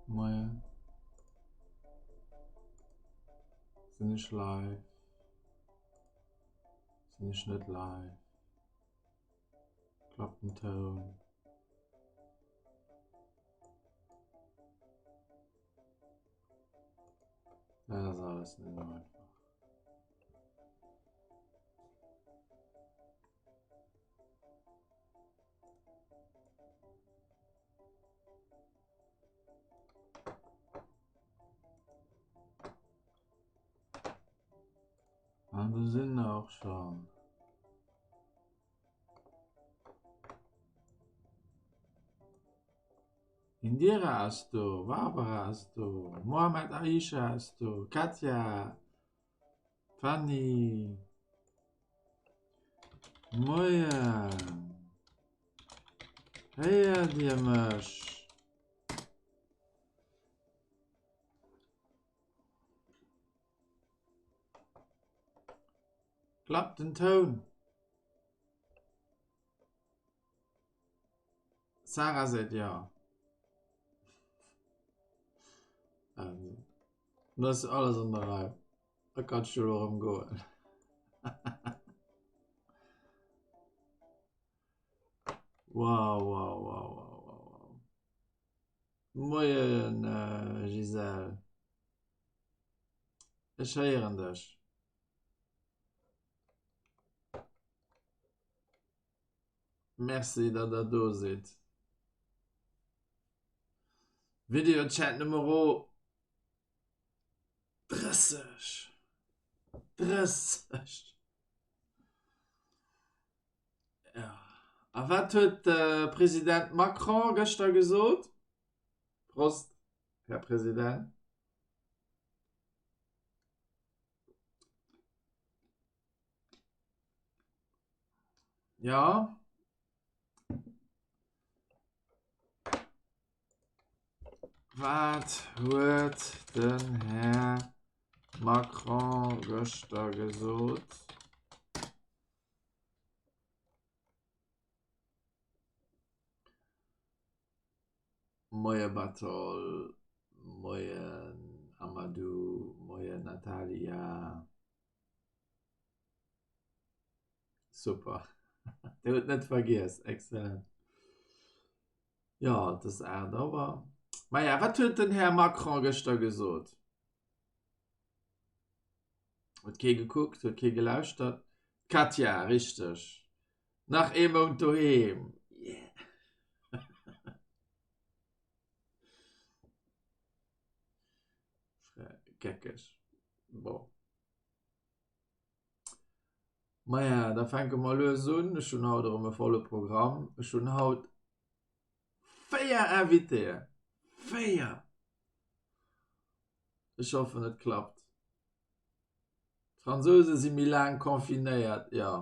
Moien. Sinn ech live? Sinn ech net live? Klappt den Toun? Dat ass alles net esou einfach. An do sinn der och schon. Indira ass do, Barbara ass do, Mohamed Aisha ass do, Katja, Fanny. Moien. Héiert Dir mech? Klappt den Toun? Sarah seet jo. Also, dat ass alles an der Rei. Da kannst du elo erëm goen. Wow, wow, wow, wow, wow, wow. Moien äh, Gisèle. Ech héieren dech. Merci, datt der do sidd. Videochat Numero 30. 30. Ja. A wat huet de President Macron gëschter gesot? Prost, Här President. Ja. Wat huet den Här Macron gëschter gesot? Moie Batol, moien Amadou, moien Natalia. Super. Dir hutt net vergiess. Excellent. Jo, et ass 8 Auer. Maja, wat huet den Här Macron gëschter gesot? Huet kee gekuckt, huet kee gelauschtert. D'Katja, richteg. Nach ee Mount doheem. Yeah. Geckeg. Bon. Maja, da fänke mer lues un. Ech hunn haut erëm e volle Programm. Ech hunn haut 4 Invitéen. 4! Ech hoffen, et klappt. D'Fransouse si méi laang confinéiert, jo.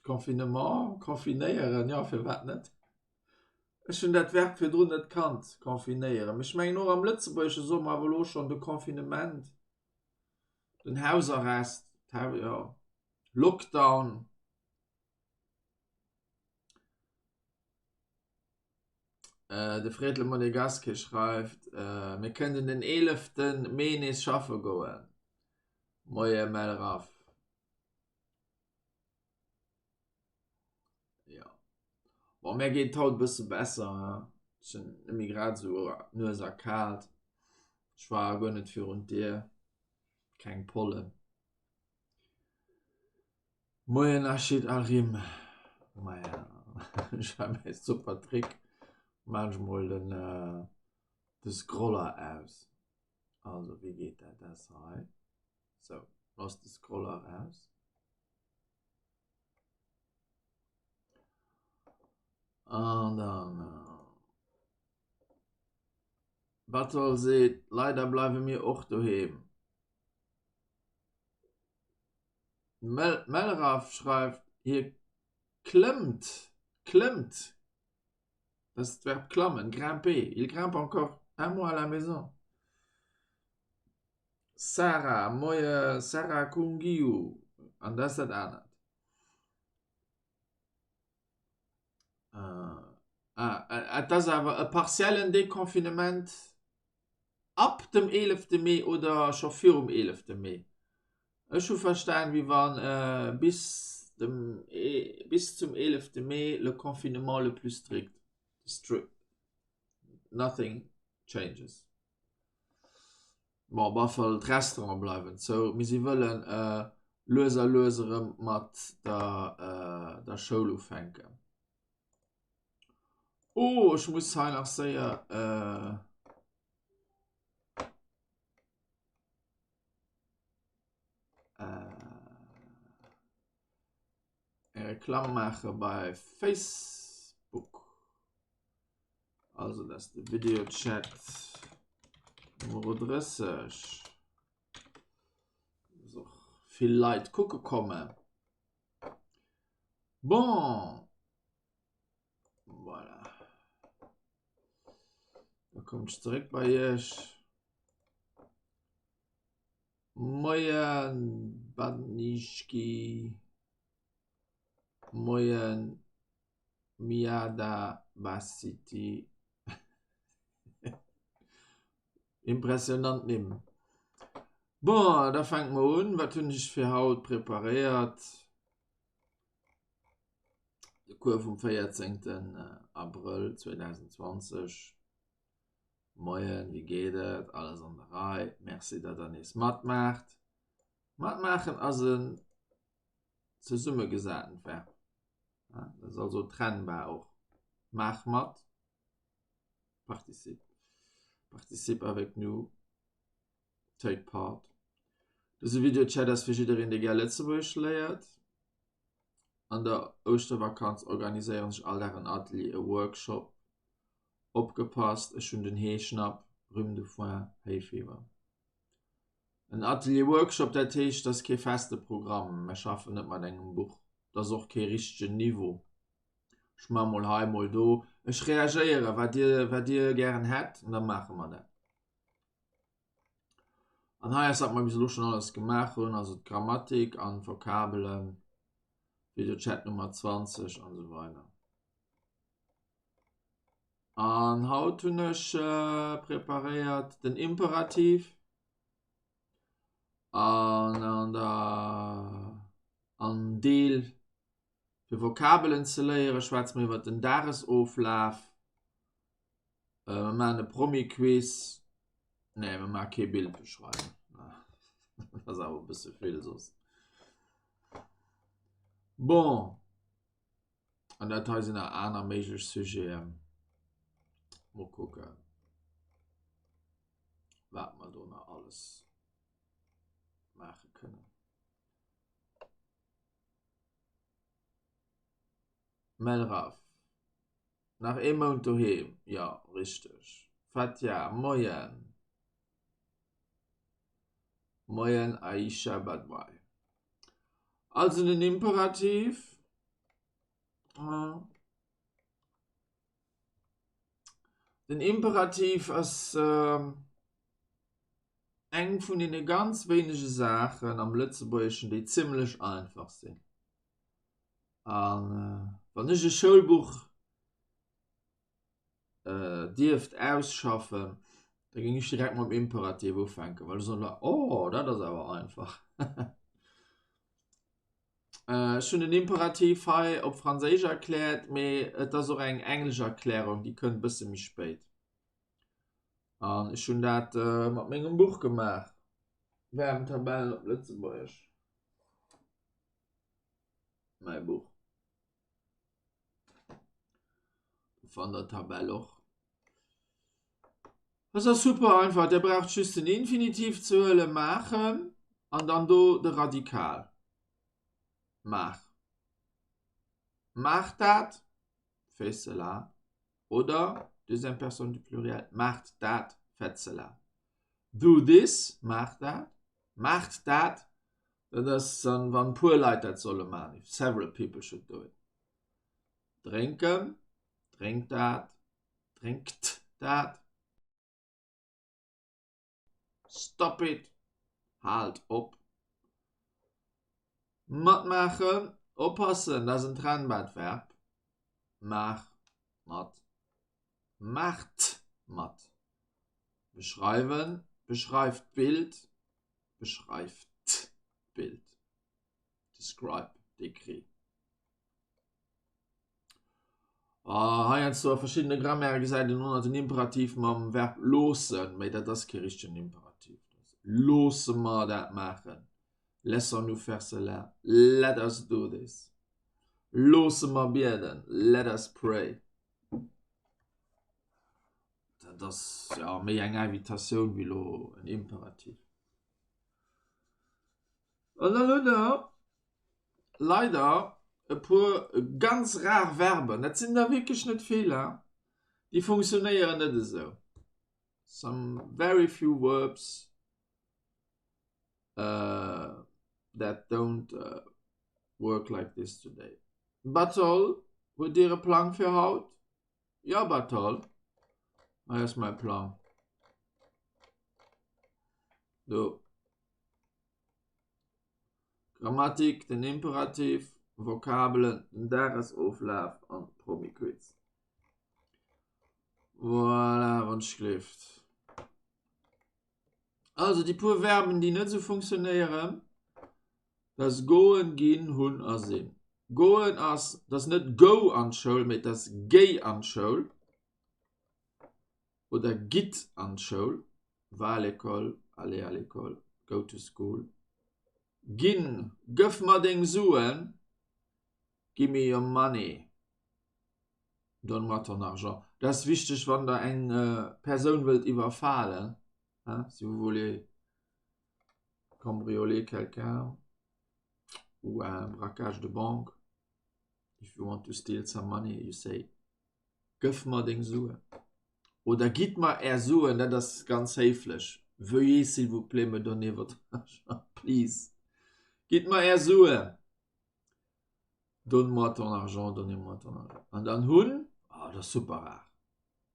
Confinement, confinéieren, jo, firwat net? Ech hunn dat Verb virdrun net kannt, confinéieren. Mee ech mengen och am Lëtzebuergesche soe mer awer elo schonn de Confinement, den Hausarrest, jo, Lockdown. De Fred Le Monégasque schreift, Mir kënnten den eelefte Mee nees schaffe goen. Moie Melraff. Jo. Bon, mär geet et haut e bësse besser, hein. Ech sinn net méi grad esou nues erkaalt. Ech war guer net virun d'Dier. Keng Pollen. Moien Achid Arim, maja ech war mäi super Trick, maan ech mol den de Scroller aus, also wéi geet dat, dat ass hei, sou lo ass de Scroller aus. An dann Battle seet leider bleiwe mir och doheem. D'Melraf schreift, hie klëmmt, klëmmt, dat ass d'Verb klammen, grimper, il grimpe encore un mois à la maison. Sarah, Moie Sarah Kungiu, an dat ass dat anert. Ah, et ass awer e partiellen Deconfinement. Ab dem eelefte Mee oder scho virum eelefte Mee? Ech hu verstan wéi wann bis dem bis zum eelefte Mee le confinement le plus strict, nothing changes. Bon, op alle Fall d'Restaurante bleiwen zou, mee si wëllen lues a lues erëm mat der der Schoul ufänken. Oh, ech muss hei nach séier eng Reklamm maache bei Facebook. Also dat ass de Videochat Nummer 30. Dass och vill Leit kucke kommen. Bon. Voilà. Da kommen ech zeréck bei Iech. Moien Badnischki. Moien Miada Basiti. Impressionant Nimm. Bon, da fänke mer un. Wat hunn ech fir haut preparéiert? De Cours vum 14. Abrëll 2020. Moien, wéi geet et? Alles an der Rei? Merci, datt der nees matmaacht. Matmaachen ass en zesummegesatent Verb. Dat ass also trennbar och. Maach mat, participe. Participe avec nous. Take part. Dëse Videochat ass fir jiddereen, dee gär Lëtzebuergesch léiert. An der Ouschtervakanz organiséieren ech all Dag en Atelier, e Workshop. Opgepasst, ech hunn den Heeschnapp, Rhume de foin, Hay fever. En Atelier Workshop, dat heescht, et ass kee feste Programm, mir schaffen net mat engem Buch, et ass och kee richtegen Niveau. Ech maache mol hei, mol do, ech reagéieren, wat dir, wat dir gären hätt, an da maache mer dat. An hei ass wat mer bis elo schonn alles gemaach hunn, also d'Grammatik an d'Vokabelen, Videochat Nummer 20 an esou weider. An haut hunn ech preparéiert den Imperativ an an der an Deel fir Vokabelen ze léiere schwätze mer iwwer den Dagesoflaf. Mir maachen e Promi-Quiz. Nee, mir maache kee Bild beschreiwen. Dat ass awer e bësse vill soss. Bon, an dat hei sinn nach aner méiglech Sujeten. Mol kucken, wat mer do nach alles maache kënnen. Melraf. Nach ee Mount doheem, jo richteg. Fatia, Moien. Moien Aisha Badwai. Also den Imperativ. Den Imperativ ass eng vun deene ganz wéinege Saachen am Lëtzebuergeschen, déi zimmlech einfach sinn. An wann ech e Schoulbuch dierft ausschaffen, da géing ech direkt mam Imperativ ufänken, well da soen d'Leit, Oh, dat ass awer einfach. Ech hunn den Imperativ hei op Franséisch erkläert, mee et ass och eng englesch Erklärung, déi kënnt e bësse méi spéit. An ech hunn dat mat mengem Buch gemaach, Verbentabellen op Lëtzebuergesch. Mäi Buch. Do fannt der d'Tabell och. Das ass super einfach, Dir braucht just den Infinitiv ze huelen, maachen, an dann do de Radikal, maach. Maacht dat, fais cela, oder, deuxième personne du pluriel, maacht dat, faites cela. Do this, maach dat, maacht dat, dat ass dann, wann puer Leit dat solle maachen, if several people should do it. Drénken, drénkt dat, drénkt dat. Stop it, haalt op. Matmaachen, oppassen, dat ass en trennbaart Verb, maach mat, maacht mat. Beschreiwen, beschreif d'Bild, beschreift d'Bild. Describe, décris. Heiansdo a verschiddene Grammairë gesäit een och nach den Imperativ mam Verb loossen, mä dat ass kee richtegen Imperativ. Loosse mer dat maachen, laissons-nous faire cela, let us do this. Loosse mer bieden, let us pray. Dat ass jo méi eng Invitatioun wéi elo en Imperativ. An dann hutt Der leider e puer ganz rar Verben, dat sinn der wierklech net vill, hein, déi funktionéieren net esou. Some very few verbs that don't work like this today. Batol, hutt Dir e Plang fir haut? Jo, Batol, hei ass mäi Plang. Do. Grammatik, den Imperativ, Vokabelen, den Dagesoflaf an Promi-Quiz. Voilà, wann ech gleeft. Also déi puer Verben, déi net esou funktionéieren, dat ass goen, ginn, hunn a sinn. Goen ass, dat ass net go an d'Schoul, mee dat ass géi an d'Schoul oder gitt an d'Schoul, va à l'école, allez à l'école, go to school. Ginn, gëff mer deng Suen, give me your money. Donne-moi ton argent. Dat ass wichteg, wann der eng Persoun wëllt iwwerfalen, hein, si vous voulez cambrioler quelqu'un ou un braquage de banque, if you want to steal some money, you say, Gëff mer deng Suen. Oder gitt mer är Suen, dat ass ganz héiflech, Veuillez s'il vous plaît me donner votre argent, please. Gitt mer är Suen. Donne-moi ton argent, donnez-moi ton argent. An dann hunn, ah, dat ass super rar,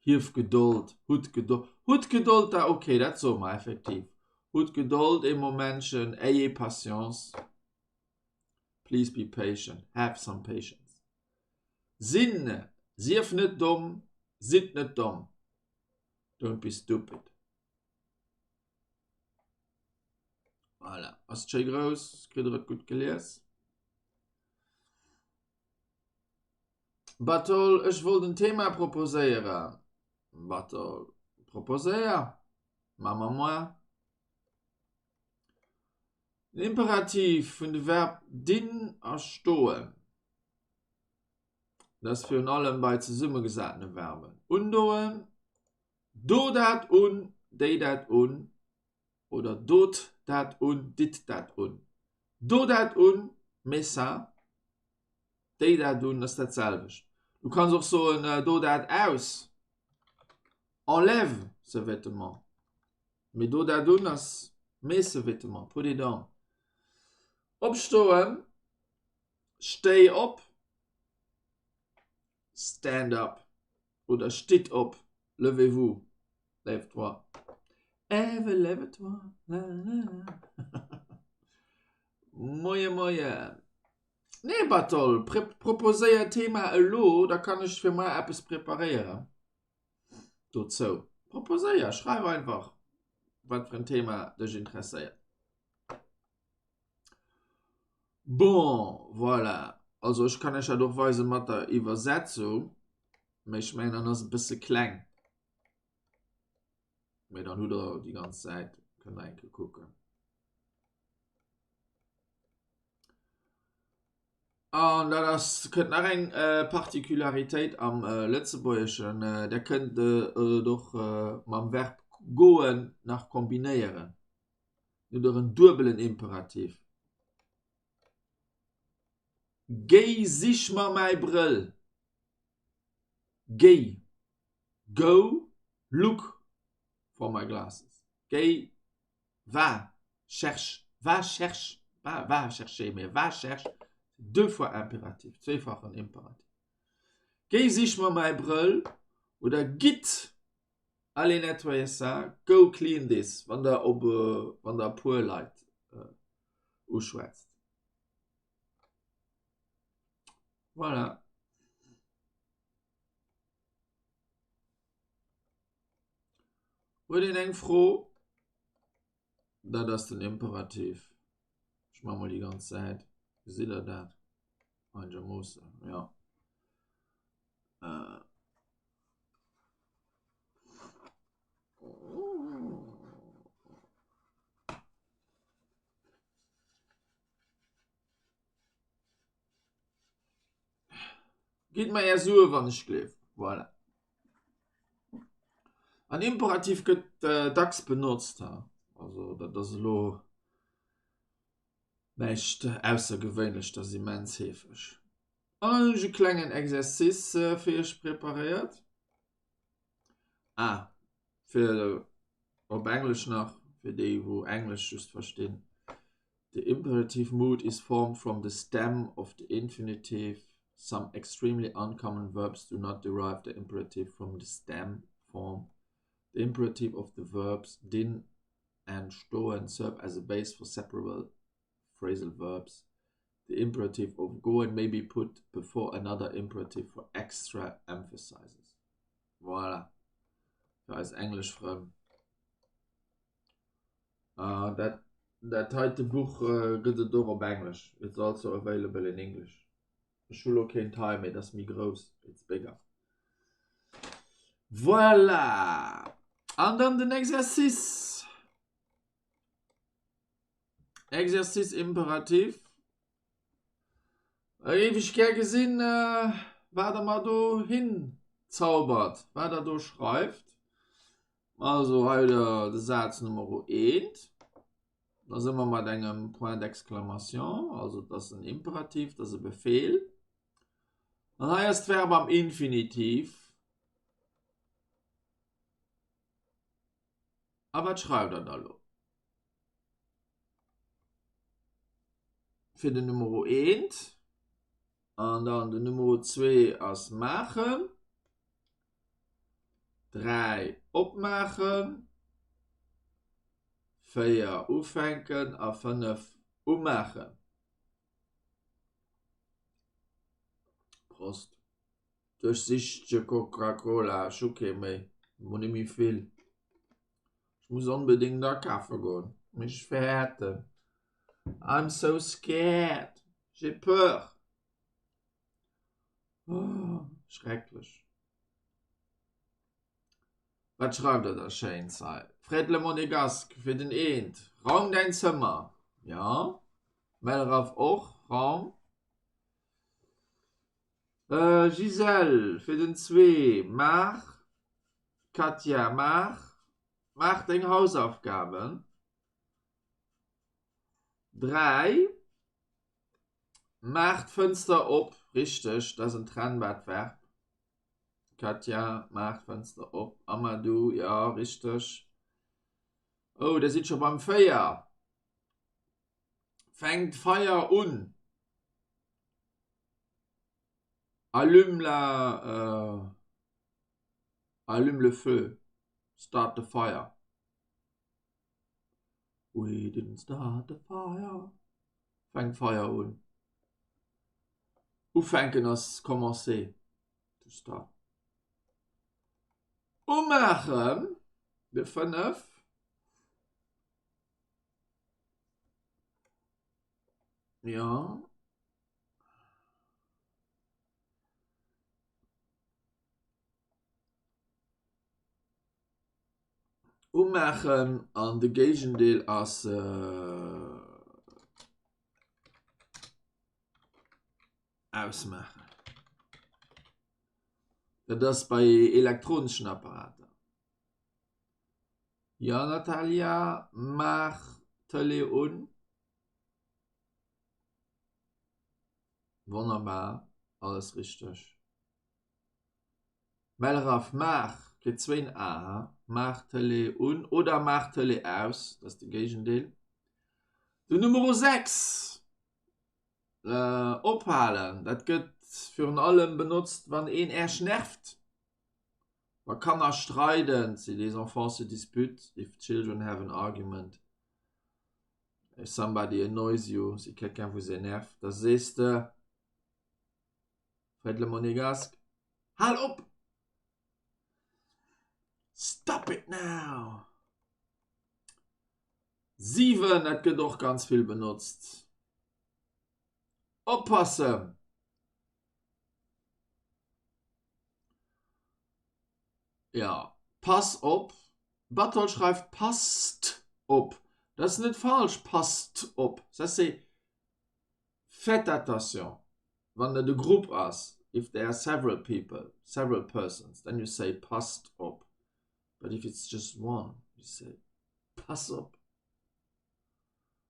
hief Gedold, hutt Gedold, hutt Gedold, da okay, dat soe mer effektiv, hutt Gedold ee Momentchen, ayez patience, please be patient, have some patience. Sinn, sief net domm, sidd net domm, don't be stupid. Voilà. Ass et schéi grouss? Kritt der et gutt gelies? Batol, ech wollt en Thema proposéieren. Batol, proposéier. Ma mer moi. Den Imperativ vun de Verb dinn a stoen. Dat ass virun allem bei zesummegesatene Verben. Undoen, Do dat un, déi dat un oder dot dat un, dit dat un. Do dat un, mets ça, déi dat un ass dat selwecht. Du kanns och soen, do dat aus, enlève ce vêtement. Mee do dat un ass mets ce vêtement, put it on. Opstoen, stéi op, stand up. Oder stitt op, levez-vous, lève-toi. Ève, lève-toi, la la la. Moie moien. Nee Batol, proposéier Thema elo, da kann ech fir mar eppes preparéieren dozou. Proposéier, schreif einfach wat fir en Thema dech interesséiert. Bon, voilà. Also ech kann Iech dat och weise mat der Iwwersetzung, mä ech mengen dann ass e bësse kleng. Mä dann hutt der déi ganz Säit, kënnt der eng Kéier kucken. An dat ass, kënnt nach eng Particularitéit am Lëtzebuergeschen, Der kënnt et och mam Verb goen nach kombinéieren. Oder en duebelen Imperativ. Géi sich mer mäi Brëll. Géi, go, look for my glasses. Géi, va, cherche, va cherche, va, va chercher, mais va cherche, deux fois impératif, zweefachen Imperativ. Géi sich mer mäi Brëll oder gitt Allez nettoyer ça, go clean this, wann der op wann der e puer Leit uschwätzt. Voilà. Huet een eng Fro? Dat ass den Imperativ. Ech maache mol déi ganz Säit. Gesitt der dat? Einigermoossen, jo. Äh. Gitt mer är Sue wann ech gleef. Voilà. An Imperativ gëtt äh, dacks benotzt. Ha? Also dat ass elo näischt aussergewéinlech, dat ass immens heefeg. An dann hunn ech e klengen Exercice äh, fir iech preparéiert. Ah, fir op Englesch nach, fir déi wou Englesch just verstinn. The imperative mood is formed from the stem of the infinitive. Some extremely uncommon verbs do not derive the imperative from the stem form. The imperative of the verbs din and stoen serve as a base for separable phrasal verbs. The imperative of goen may be put before another imperative for extra emphasizes. Voilà. Fir eis englesch Frënn. Uh, dat, dat heite Buch uh, gëtt et och op Englesch. It's also available in English. Ech hu lo keen hei, mee dat ass méi grouss. It's bigger. Voilà! An dann den Exercice. Exercice imperatif. Da géif ech gär gesinn, wat der mer do hin zaubert, wat der do schreift. Also hei der de Saz Nummer 1. Da si mer mat engem Point d'exclamation, also dat ass en Imperativ, dat ass e Befehl. An hei ass d'Verb am Infinitiv. A wat schreift der da lo? Fir den Numero eent. An dann den Numero zwee ass maachen. 3 opmaachen, 4 ufänken a 5 umaachen. Prost. Duerchsichtege Coca-Cola, ech hu kee méi, mol net méi vill. Ech muss onbedéngt akafe goen, mee ech fäerten. I'm so scared, j'ai peur. Oh, schrecklech. Wat schreift der da Schéins hei? Fred Le Monégasque fir den Eent, Raum däin Zëmmer. Jo, Melraff och, Raum. Gisèle, fir den zwee, Maach, Katja, maach, maach deng Hausaufgaben. 3, Maach d'Fënster op. Richteg, dat ass en trennbart Verb. Katja, maach d'Fënster op. Amadou, jo, richteg. Oh, der sidd scho beim 4. Fänk d'Feier un. Allume la, euh, allume le feu. Start the fire. We didn't start the fire. Fänk d'Feier un. Ufänken ass commencer, to start. Umaachen, de 5. Ja. Umaachen an de Géigendeel ass ausmaachen. Dat ass bei elektroneschen Apparater. Jo Natalia, maach d'Tëlee un. Wonnerbar, alles richteg. Melraff, maach, kritt zwéin A, ha, maach d'Tëlee un oder maach d'Tëlee aus, dat ass de Géigendeel. Den Numero 6, ophalen, dat gëtt virun allem benotzt, wann een Äech nervt, wa Kanner streiden, si les enfants se disputent, if children have an argument, if somebody annoys you, si quelqu'un vous énerve, da sees de, Fred Le Monégasque, Hal op! Stop it now! 7, dat gëtt och ganz vill benotzt. Oppassen! Ja, pass op. Batol schreift passt op. Dat ass net falsch, passt op. Ça c'est faites attention. Wann et e Grupp ass, if there are several people, several persons, then you say passt op. But if it's just one, you say pass op.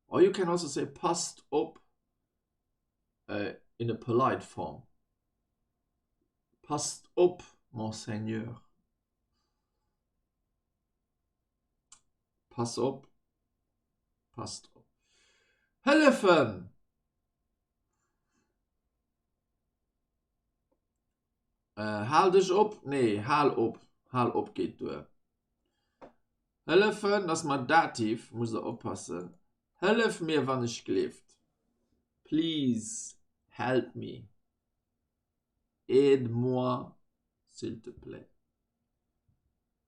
Or you can also say passt op uh, in a polite form. Passt op, Monseigneur. Pass op. Passt op. Hëllefen! Äh, hal dech op? Nee, hal op. Hal op geet duer. Hëllefen ass mat Dativ, musst der oppassen. Hëllef mir wann ech gleeft. Please help me. Aide-moi s'il te plaît.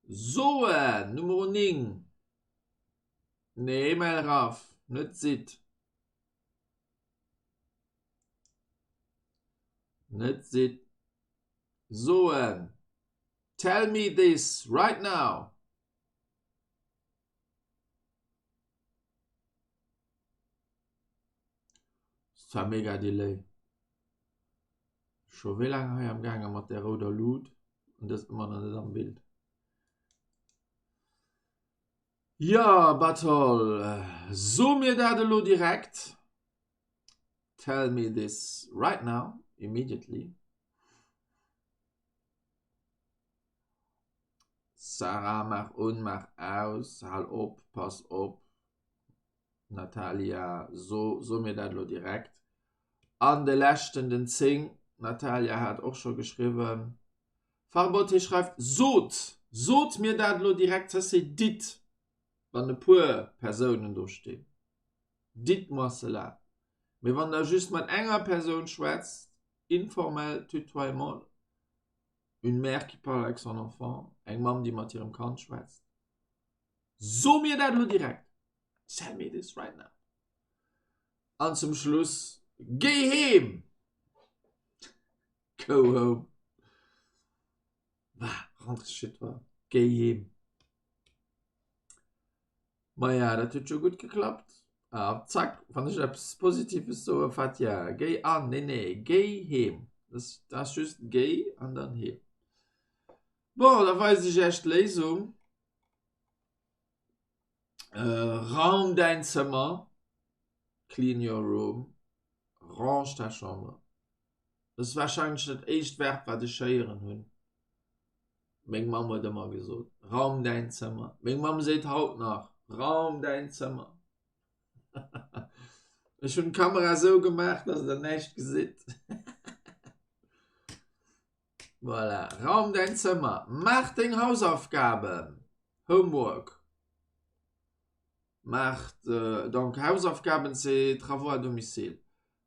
Soen, Numero 9. Nee, Mel Raff, net sidd. Net sidd. Soen. Tell me this right now. Zwar mega Delay. Scho wéi laang hei am gaange mat der rouder Lut an dës ëmmer nach net am Bild. Ja, Batol, so mir dat elo direkt. Tell me this right now, immediately. Sarah, maach un, maach aus, hal op, pass op. Natalia, so, so mir dat elo direkt. An de leschten, den 10, Natalia hat och scho geschriwwen. Farbot, hie schreift, sot, sot mir dat elo direkt, ça c'est dites, wann e puer Persounen do stinn. Dites-moi cela. Mee wann der just mat enger Persoun schwätzt, informell, tutoiement, une mère qui parle avec son enfant, eng Mamm, déi mat hirem Kand schwätzt, so mir dat elo direkt! Tell me this right now. An zum Schluss, géi heem! Go home. Bah, rentre chez toi. Géi heem. Maja, dat huet jo gutt geklappt. Ah, zack, wann ech eppes Positives soe, Fatia, géi an, nee, nee, géi heem. Dat ass just géi an dann heem. Bon, da weisen ech Iech d'Léisung. Äh, raum däin Zëmmer, clean your room, range ta chambre. Dat ass warscheinlech dat éischt Verb, wat ech héieren hunn. Meng Mamm huet ëmmer gesot, Raum däin Zëmmer. Meng Mamm seet haut nach, Raum däin Zëmmer. Ech hunn d'Kamera esou gemaach, dass der näischt gesitt. Voilà, Raum däin Zëmmer, maach deng Hausaufgaben, Homework. Maach, donc Hausaufgaben, c'est travaux à domicile.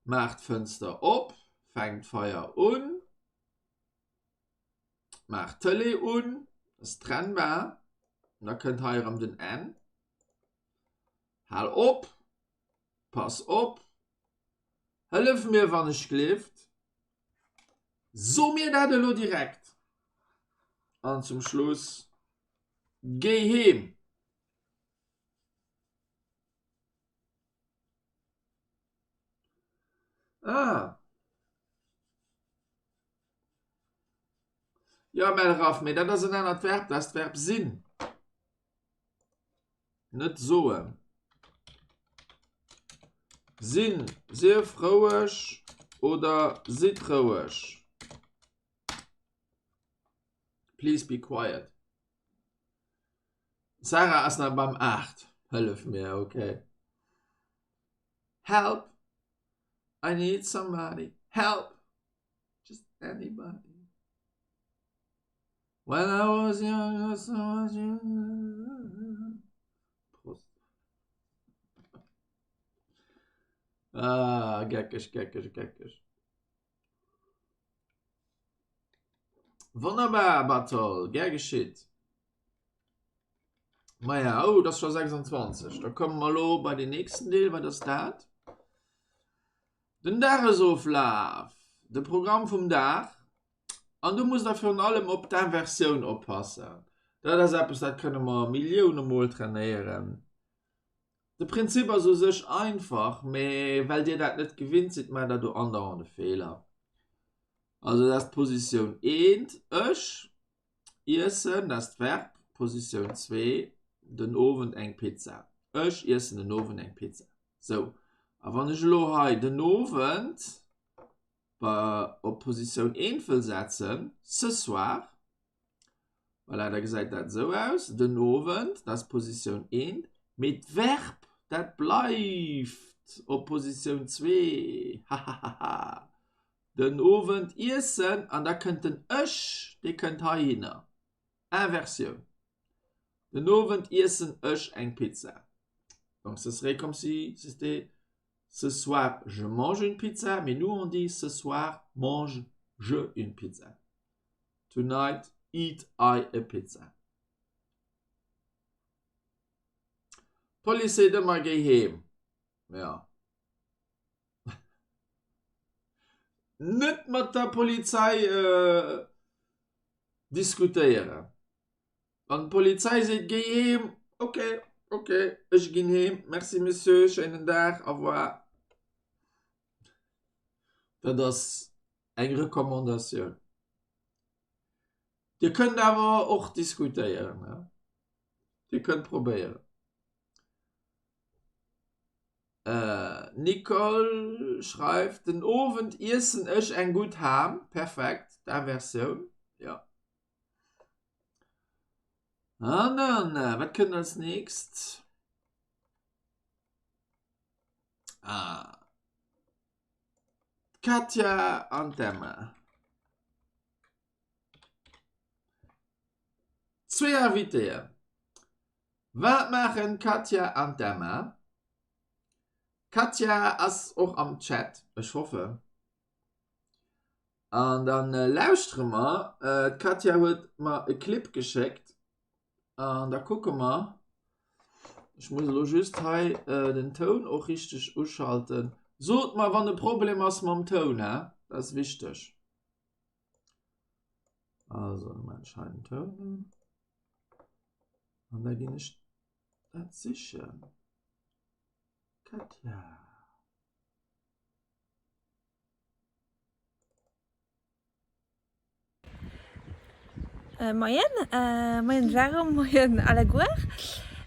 Maach d'Fënster op, fänk d'Feier un. Maach d'Tëlee un, ass trennbar, da kënnt hei erëm den N. Hal op, pass op, hëllef mir wann ech gleeft, so mir dat elo direkt an zum Schluss géi heem. Ah. Ja, Mel Raff, mee dat ass en anert Verb, dat ass d'Verb sinn. Net soen. Sinn, sief roueg oder sidd roueg. Please be quiet. Sarah ass nach beim 8. Hëllef mir, okay. Help! I need somebody. Help! Just anybody. When I was young, I saw you. Prost. Ah, geckeg, geckeg, geckeg. Wonnerbar, Bartol, gär geschitt. Maja, oh, dat ass scho 26. Da komme mer elo bei den nächsten Deel. Wat ass dat? Den Dagesoflaf, de Programm vum Dag. An do musst Der virun allem op d'Inversioun oppassen. Dat ass eppes, dat kënne mer Millioune Mol trainéieren. De Prinzip ass u sech einfach, mee well Dir dat net gewinnt sidd, maacht Der do andauernd e Feeler. Also dat ass d'Positioun eent, ech iessen, dat ass d'Verb, Positioun zwee, den Owend eng Pizza. Ech iessen den Owend eng Pizza. Sou, a wann ech elo hei den Owend op Positioun eent wëll setzen, ce soir, voilà, da gesäit dat esou aus, den Owend, dat ass Positioun eent, mee d'Verb, dat bleift op Positioun zwee, hahahaha, den Owend iessen, an da kënnt den ech, dee kënnt heihinner, Inversioun, den Owend iessen ech eng Pizza. Donc ce serait comme si c'était Ce soir je mange une pizza, mais nous on dit ce soir mange je une pizza. Tonight eat I a pizza. D'Police seet ëmmer géi heem. Ja. Net mat der Polizei äh, diskutéieren. Wann d'Polizei seet géi heem, ok, ok, ech ginn heem, merci Monsieur, schéinen Dag, au revoir. Dat ass eng Recommandatioun. Dir kënnt awer och diskutéieren, ne? Dir kënnt probéieren. Nicole schreift, Den Owend iessen ech eng gutt Ham. Perfekt, d'Inversioun, jo. An dann, wat kënnt als nächst? Ah. D'Katja an d'Emma. Zwee Invitéen. Wat maachen d'Katja an d'Emma? D'Katja ass och am Chat, ech hoffen. An dann lauschtere mer, d'Katja huet mer e Clip geschéckt an da kucke mer, ech muss elo just hei den Toun och richteg uschalten. Sot mer wann e Problem ass mam Toun, he, dat ass wichteg. Also da maachen ech hei den Toun un an da ginn ech dat sichen. Katja. Moien, moien Jérôme, moien alleguer.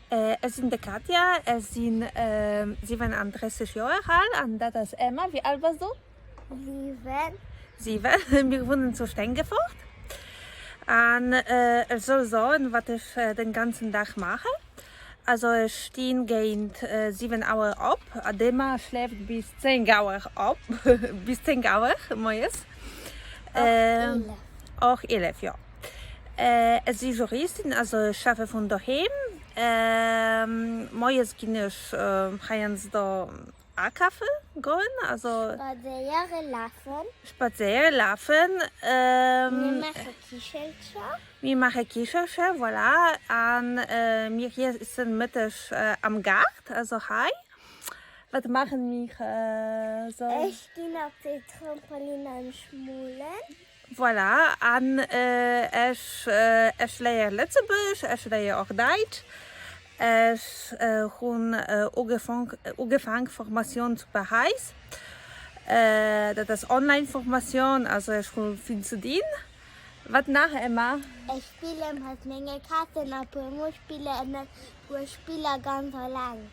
Ech sinn de Katja, ech sinn 37 Joer al an dat ass Emma. Wéi al bass du? 7. 7. Mir wunnen zu Stengefort an ech soll soen, wat ech den ganzen Dag maachen. Also ech stinn géint 7 Auer op, d'Emma schléift bis 10 Auer op, bis 10 Auer moies. Och 11. Och 11, jo. Ech si Juristin, also ech schaffe vun doheem. Moies ginn ech heiansdo akafe goen, also. Spadséiere lafen. Spadséiere lafen. Mir maache Kichelcher. Mir maache Kichelcher, voilà. A mir iessen Mëtteg am Gaart, also hei. Wat maache mir soss? Ech ginn op den Trampolin an schmolen. Voilà, an ech, ech léiere Lëtzebuergesch, ech léiere och Däitsch. Ech hunn ugefaang Formatioun zu Paräis. Dat ass Online-Formatioun, also ech hu vill ze dinn. Wat nach, Emma? Ech spille mat menge Kazen a puer mol spille ech puer Spiller ganz alleng.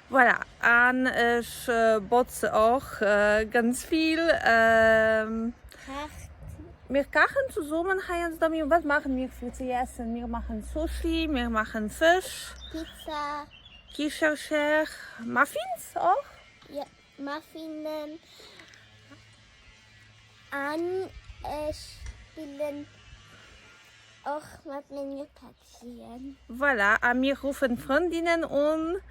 Voilà, an ech botze och ganz vill. Kacht. Mir kachen zesummen heiansdo. Mir, wat maachen mir fir ze iessen? Mir maachen Sushi, mir maachen Fësch. Pizza. Kichercher, Muffins och? Jo, Muffinen. An ech spillen och mat menge Pättchen. Voilà, a mir ruffen Frëndinnen un.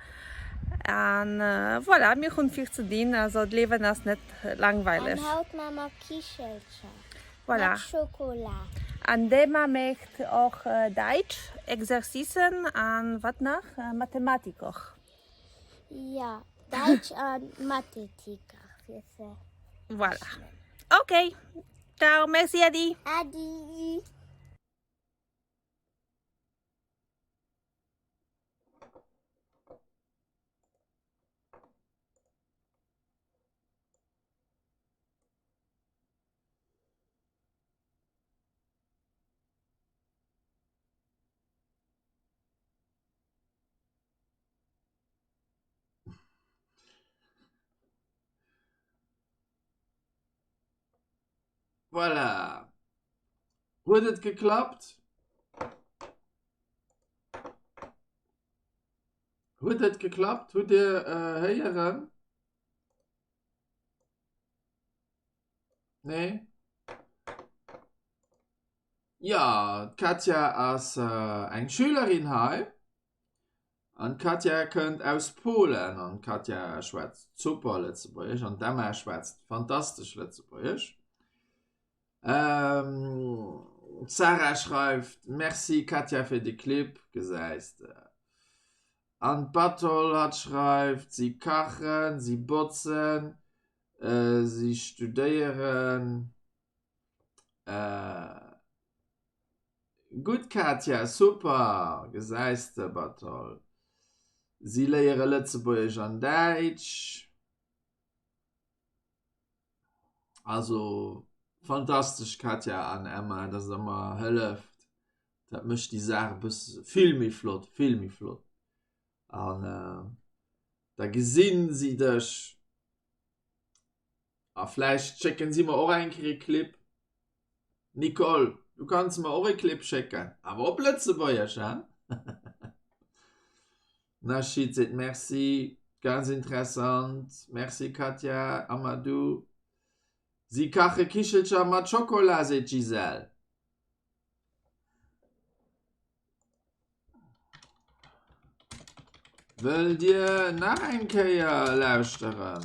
An voilà, mir hunn vill ze dinn, also d'Liewen ass net langweileg. An haut maa mer Kichelcher Voilà. mat Schokola. An d'Emma mécht och Däitsch Exercicen an wat nach? Mathematik och. Jo, Däitsch an Mathetik och fir ze Voilà. Ok, ciao, merci, Äddi. Äddi. Voilà. Huet et geklappt? Huet et geklappt? Hutt Dir äh, héieren? Nee? Ja, d'Katja ass äh, eng Schülerin hei. An d'Katja kënnt aus Polen an d'Katja schwätzt super Lëtzebuergesch an d'Emma schwätzt fantastesch Lëtzebuergesch. Ähm, d'Sarah schreift, Merci Katja fir de Clip, gesäis de. An d'Batol hatt schreift, si kachen, si botzen, äh, si studéieren. Äh, Gutt Katja, super! Gesäis de, Batol, si léiere Lëtzebuergesch an Däitsch. Also fantastesch Katja an Emma, dass der mer hëlleft. Dat mécht déi Saach e bësse vill méi flott, vill méi flott. An da gesinn si dech A vläicht schécken si mer och eng Kéier e Clip. Nicole, du kanns mer och e Clip schécken, awer op Lëtzebuergesch, hein? Nachid seet Merci, ganz interessant. Merci Katja, Amadou. Si kache Kichelcher mat Schokola, seet d'Gisèle. Wëllt Dir nach eng Kéier lauschteren?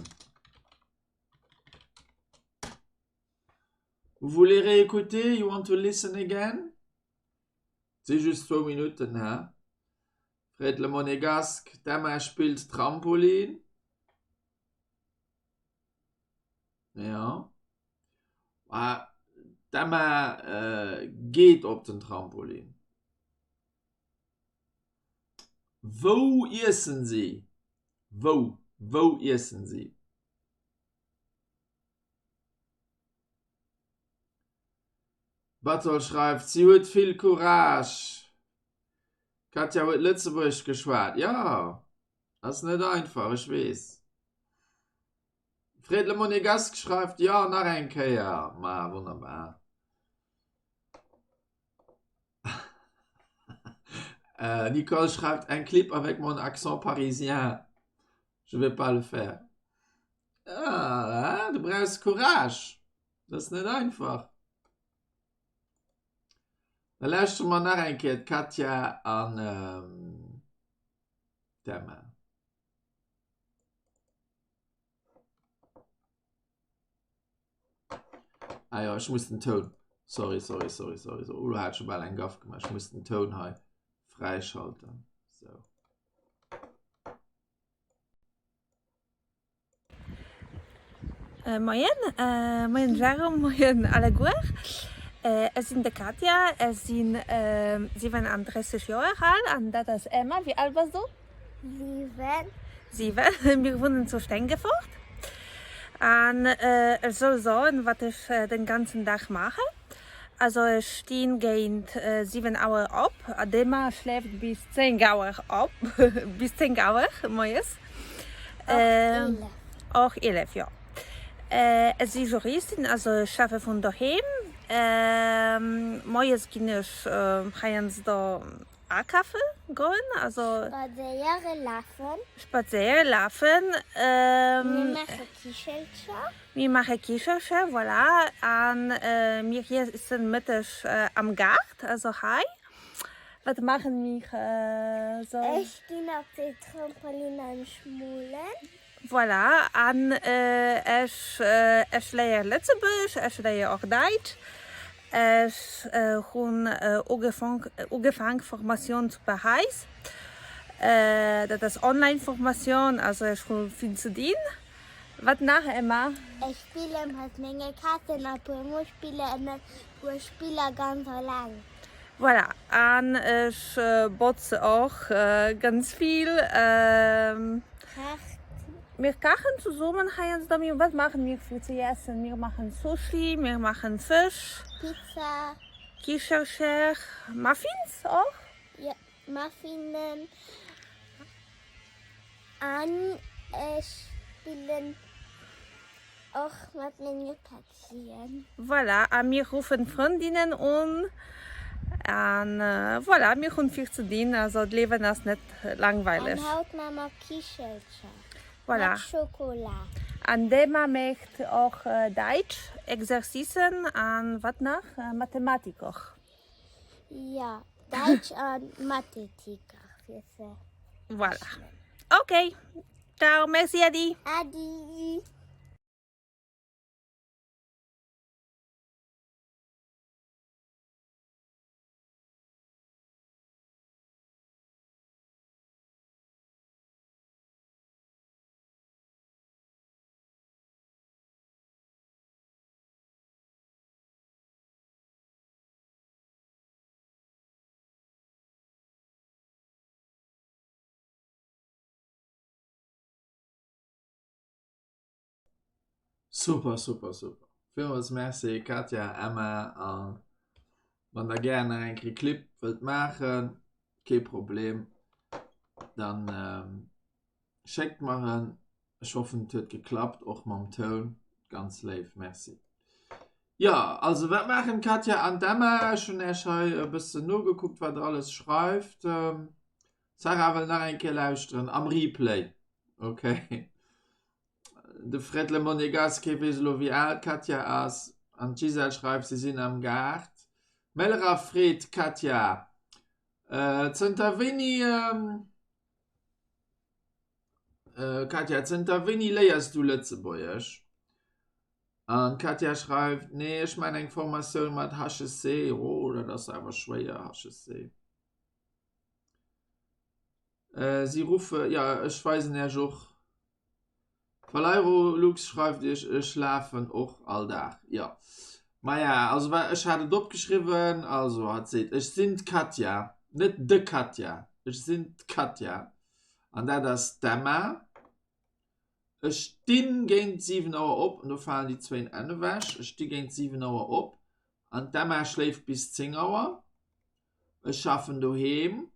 Vous voulez réécouter? You want to listen again? Si just zwou Minutten, hä? Fred le Monégasque, D'Emma spillt Trampolin. Ja. Ah, D'Emma äh, geet op den Trampolin. Wou iessen si? Wou? Wou iessen si? Batol schreift, Si huet vill Courage. D'Katja huet Lëtzebuergesch geschwat. Jo, ass net einfach, ech weess. Fred Le Monégasque schreift, Jo, nach eng Kéier. Ma wonnerbar. Euh, Nicole schreift, Un clip avec mon accent parisien. Je vais pas le faire. Ah, du brauchs Courage. Dat ass net einfach. Da lauschtere mer nach eng Kéier d'Katja an ähm, d'Emma. Ah jo, ech muss den Toun. Sorry, sorry, sorry, sorry. So, oh, hat schon bal eng Gaff gemacht. Ich muss den Toun hei freischalten. So. Äh, moien, äh, moien Jérôme, moien alleguer. Äh, ech sinn de Katja, ech sinn äh, 37 Joer al an dat ass Emma. Wéi al bass du? 7. 7. Mir wunnen zu Stengefort. An ech soll soen, wat ech den ganzen Dag maachen. Also ech stinn géint 7 Auer op, d'Emma schläft bis 10 Auer op, bis 10 Auer moies. Och 11. Och 11, jo. Ech si Juristin, also ech schaffe vun doheem. Moies ginn ech heiansdo Akafe goen, also. Spadséiere lafen. Spadséiere lafen. Mir maache Kichelcher. Mir maache Kichelcher, voilà. A mir iessen Mëtteg am Gaart, also hei. Wat maache mir soss? Ech ginn op den Trampolin an ech molen. Voilà, an ech, ech léiere Lëtzebuergesch, ech léiere och Däitsch. Ech hunn ugefaang Formatioun zu Paräis. Dat ass online Formatioun, also ech hu vill ze dinn. Wat nach Emma? Ech spille mat menge Kazen a puer mol spille ech mat puer Spiller ganz eleng. Voilà, an ech botze och ganz vill. Kacht. Mir kachen zesummen heiansdo. Mir, wat maachen mir fir ze iessen? Mir maachen Sushi, mir maachen Fësch. Pizza. Kichercher, Muffins och? Jo, Muffinen. An ech spillen och mat menge Petzien. Voilà, a mir ruffen Frëndinnen un. An voilà, mir hunn vill ze dinn, also d'Liewen ass net langweileg. An haut maa mer Kichelcher Voilà. mat Schokola. An d'Emma mécht och Däitsch Exercicen an wat nach? Mathematik och. Jo, Däitsch an Mathetik och fir ze Voilà. Ok, ciao, merci, Adi. Adi. Super, super, super. Villmools Merci Katja, Emma an wann der gär nach eng Kéier Clip wëllt maachen, kee Problem, dann schéckt mer en. Ech hoffen et huet geklappt och mam Toun. Ganz léif, Merci. Jo, also wat maachen d'Katja an d'Emma? Ech hunn Äech hei e bëssen nogekuckt wat der alles schreift. D'Sarah wëll nach eng Kéier lauschteren am Replay. Ok. De Fred Le Monégasque weess elo wéi al d'Katja ass. An d'Gisèle schreift si sinn am Gaart. D'Melera freet d'Katja zënter wéini Katja, zënter wéini léiers du Lëtzebuergesch? An d'Katja schreift, Nee, ech man eng Formatioun mat HEC. Oh, dat ass awer schwéier, HEC. Si ruffe, jo, ech weisen Iech och D'Valeiro Lux schreift iech, Ech lafen och all Dag. Jo, maja, also wa ech hat et opgeschriwwen, also hatt seet, Ech sinn d'Katja, net de Katja, ech sinn d'Katja an dat ass d'Emma. Ech stinn géint 7 Auer op, an do falen déi zwéin N ewech, ech sti géint 7 Auer op an d'Emma schléift bis 10 Auer. Ech schaffen doheem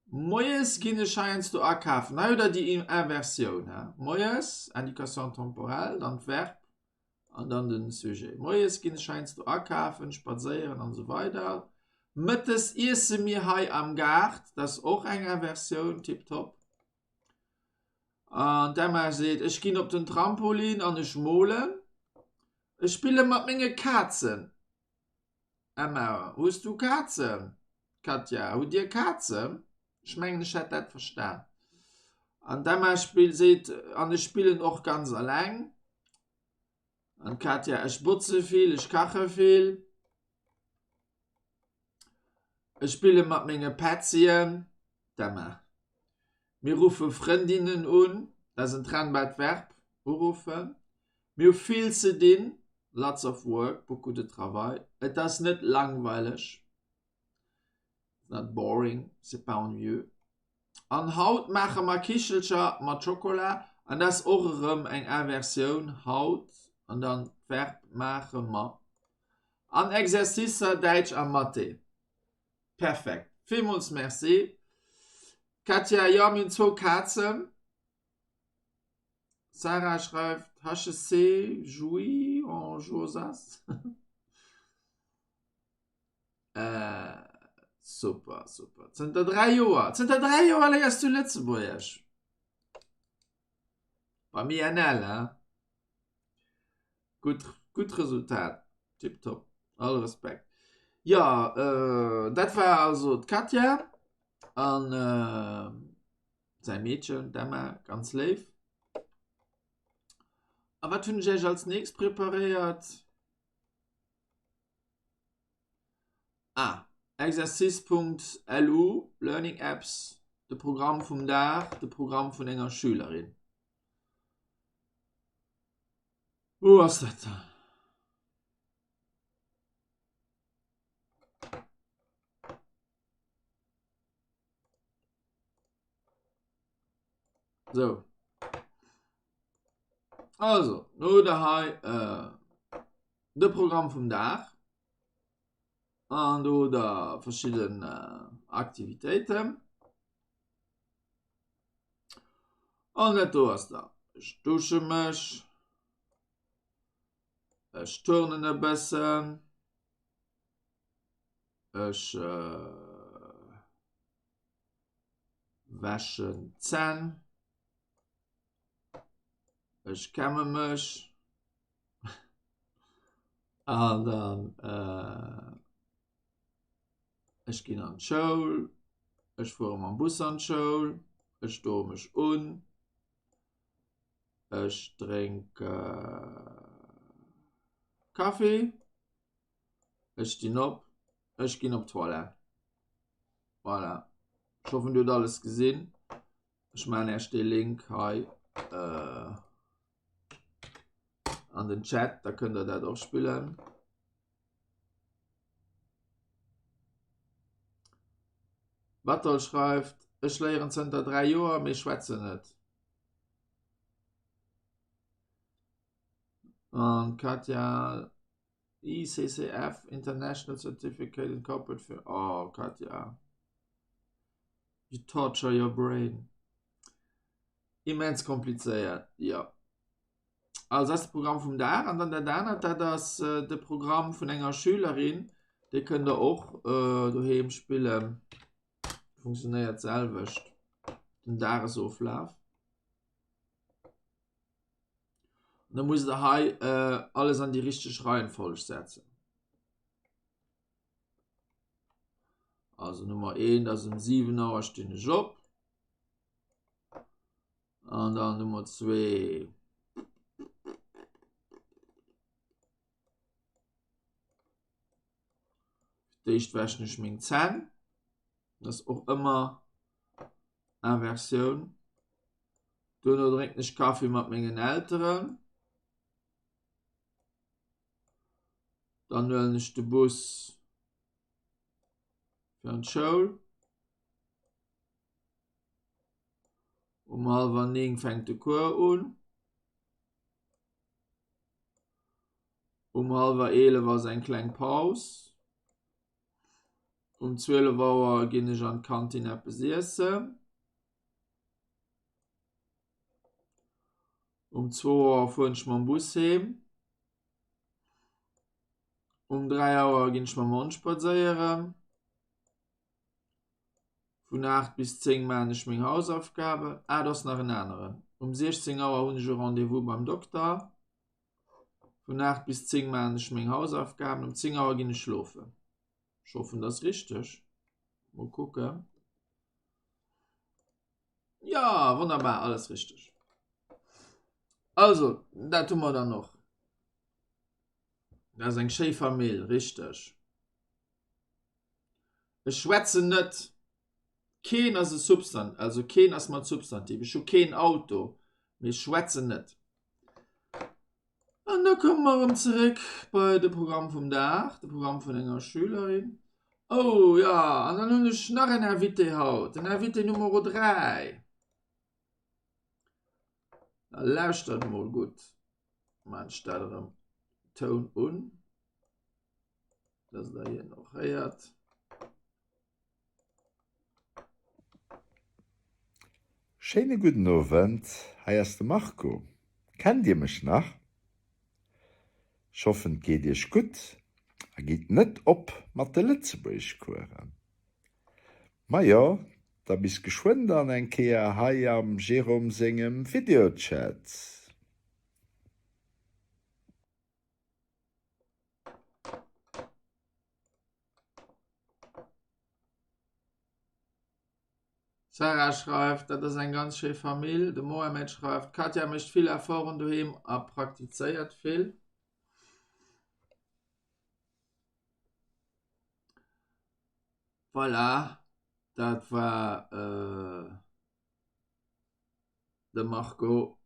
Moies ginn ech heiansdo akafen. Hei hutt der déi Inversioun, he? Moies, Indication temporelle, dann d'Verb an dann den Sujet. Moies ginn ech heiansdo akafen, spadséieren an esou weider. Mëttes iesse mir hei am Gaart. Dat ass och eng Inversioun, tiptop. An d'Emma seet, Ech ginn op den Trampolin an ech molen. Ech spille mat menge Kazen. Emma, Hues du Kazen? Katja, Hutt dir Kazen? Ech mengen, ech hätt dat verstan. An d'Emma spill, seet, An ech spillen och ganz alleng. An d'Katja, Ech botze vill, ech kache vill. Ech spille mat menge Petzien. D'Emma, Mir ruffe Frëndinnen un. Dat ass en trennbart Verb, uruffen. Mir hu vill ze dinn, lots of work, beaucoup de travail. Et ass net langweileg, it's not boring, c'est pas ennuyeux. An haut maache mer Kichelcher mat Schokola. An dat ass och erëm eng Inversioun, haut an dann d'Verb maache mer. An Exercicer Däitsch a Mathé. Perfekt. Villmools Merci. Katja, Jo, mir hunn zwou Kazen. Sarah schreift HC Jouy en Josas. äh, super, super. Zënter 3 Joer. Zënter 3 Joer léiers du Lëtzebuergesch. Beim INL, hein? Gutt, gutt Resultat. Tipptopp. All Respekt. Ja, äh, dat war also d'Katja an äh, säi Meedchen, d'Emma, ganz léif. A wat hunn ech Iech als nächst preparéiert? Ah, Exercice.lu, Learning Apps, de Programm vum Dag, de Programm vun enger Schülerin. Wou ass dat dann? So. Also, no der hei äh, de Programm vum Dag an do der verschidden äh, Aktivitéiten. An dat do ass da. Ech dusche mech. Ech turnen e bëssen. Ech wäschen d'Zänn. Ech kämme mech. An dann ech ginn an d'Schoul. Ech fuere mam Bus an d'Schoul. Ech doe mech un. Ech drénke Kaffi. Ech stinn op, ech ginn op d'Toilette. Voilà. Ech hoffen, Dir hutt alles gesinn. Ech maachen Iech dee Link hei äh, an den Chat, da kënnt der dat och spillen. Batol schreift, ech léieren zënter 3 Joer, mee schwätzen net. An Katja ICCF International Certificate in Corporate Fi Oh Katja You torture your brain. Immens komplizéiert, jo. Also dat ass de Programm vum Dag an dann dat anert, dat ass äh, de Programm vun enger Schülerin, dee kënnt der och äh, doheem spillen. Funktionéiert d'selwecht, den Dagesoflaf. An da musst der hei äh, alles an déi richteg Reihenfolg setzen. Also Nummer 1 ass um 7 Auer stinn ech op. An dann Nummer 2. D'éischt wäschen ech meng Zänn. Das ass och ëmmer Inversioun. Duerno drénken ech Kaffi mat mengen Elteren. Dann huelen ech de Bus fir an d'Schoul. Um hallwer 9 fänkt de Cours un. Um hallwer 11 ass eng kleng Paus. Um 12 Auer ginn ech an d'Kantin eppes iessen. Um zwou Auer fueren ech mam Bus heem. Um 3 Auer ginn ech mam Hond spadséieren. Vun 8 bis 10 maachen ech meng Hausaufgaben. Ah, do ass nach en aneren. Um 16 Auer hunn ech e Rendez-vous beim Dokter. Vun 8 bis 10 maachen ech meng Hausaufgaben. Um 10 Auer ginn ech schlofen. Ech hoffen, dat ass richteg. Mol kucken. Ja, wonnerbar, alles richteg. Also, dat hu mer dann och. Dat ass eng schéi Famill, richteg. Ech schwätzen net. Keen ass e Substan also keen ass mat Substantiv. Ech hu keen Auto, mee ech schwätzen net. An da komme mer erëm zeréck bei de Programm vum Dag, de Programm vun enger Schülerin. Oh jo, an dann hunn ech nach en Invité haut, den Invité Numero 3. Da lauschtert emol gutt. Maan ech dat erëm Toun un, dass der hien och héiert. Schéine gudden Owend, hei ass de Marco. Kennt dir mech nach? Ech hoffen et geet iech gutt a gitt net op mat de Lëtzebuergeschcoursen. Majo, da bis geschwënn dann eng Kéier hei am Jérôme sengem Videochat. Sarah schreift, dat ass eng ganz schéi Famill. De Mohamed schreift, d'Katja mécht vill Efforten doheem a praktizéiert vill. Voilà, dat war de Marco.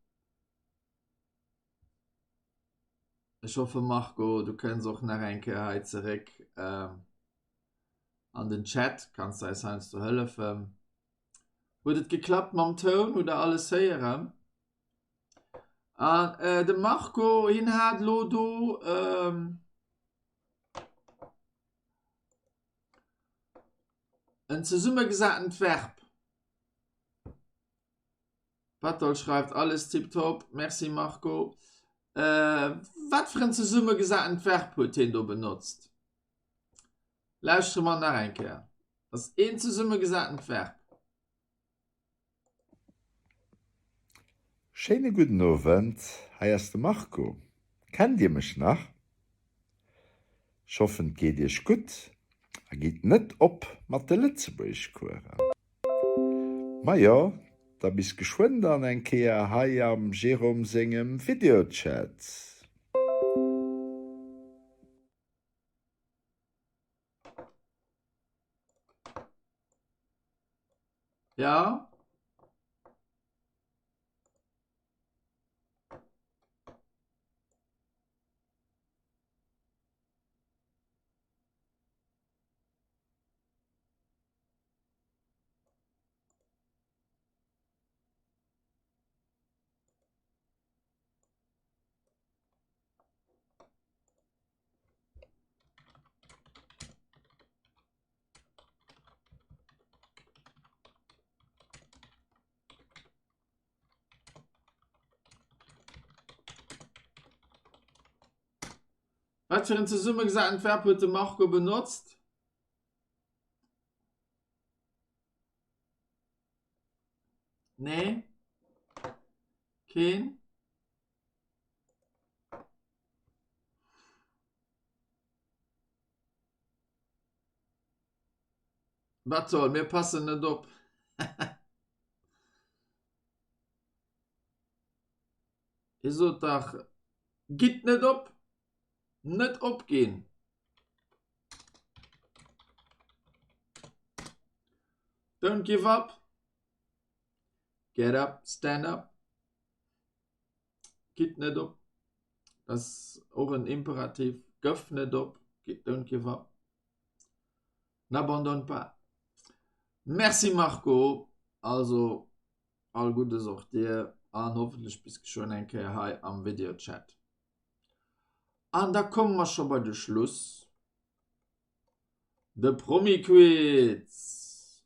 Ech hoffe Marco, du kënns och nach eng Kéier hei zeréck an den Chat, kanns de eis heiansdo hëllefen. Huet et geklappt mam Toun? Hutt der alles héieren? An äh, de Marco, hien hat lo do ähm, en zesummegesatent Verb. Batol schreift alles tiptop. Merci Marco. Äh, wat fir en zesummegesatent Verb huet hien do benotzt? Lauschtere mer nach eng Kéier. Dat ass een zesummegesatent Verb. Schéine gudden Owend, hei ass de Marco. Kennt dir mech nach? Ech hoffen et geet iech gutt a gitt net op mat de Lëtzebuergeschcoursen. Majo, da bis geschwënn dann eng Kéier hei am Jérôme sengem Videochat. Ja. Wat fir en zesummegesatent Verb huet de Marco benotzt? Nee? Keen? Wat soll, mir passen net op. Dir sot dach, gitt net op, net opginn. Don't give up. Get up, stand up. Gitt net op. Dat ass och en Imperativ. Gëff net op. Don't give up. N'abandonne pas. Merci Marco. Also all Guddes och dir an hoffentlech bis geschwënn eng Kéier hei am Videochat. An da komme mer scho bei de Schluss. De Promi-Quiz.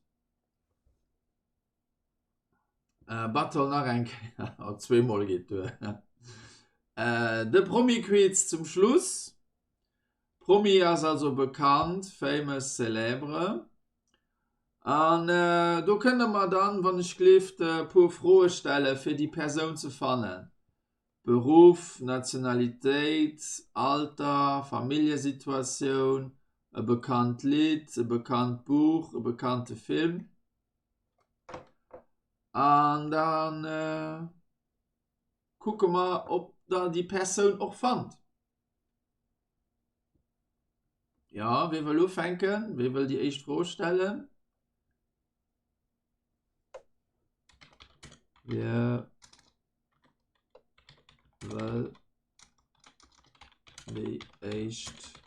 Äh, Battle nach eng Kéier. Oh, zweemol geet duer. Äh, de Promi-Quiz zum Schluss. Promi ass also bekannt, famous, célèbre. An äh, do kënnt der mer dann, wann ech gleeft, e puer Froe stelle fir déi Persoun ze fannen. Beruff, Nationalitéit, Alter, Familljesituatioun, e bekannt Lidd, e bekannt Buch, e bekannte Film. An dann äh, kucke mer, ob der déi Persoun och fannt. Ja, wie wëll ufänken? Wie wëll déi éischt Fro stellen? Wie wëll déi éischt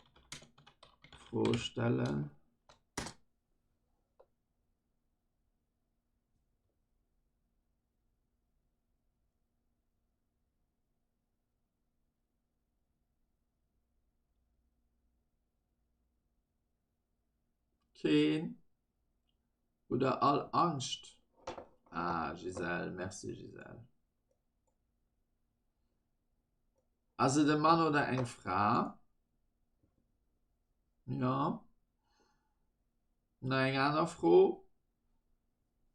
Fro stellen? Keen oder all Angscht? Ah, Gisèle, merci Gisèle. Ass et e Mann oder eng Fra? Ja. Nach eng aner Fro?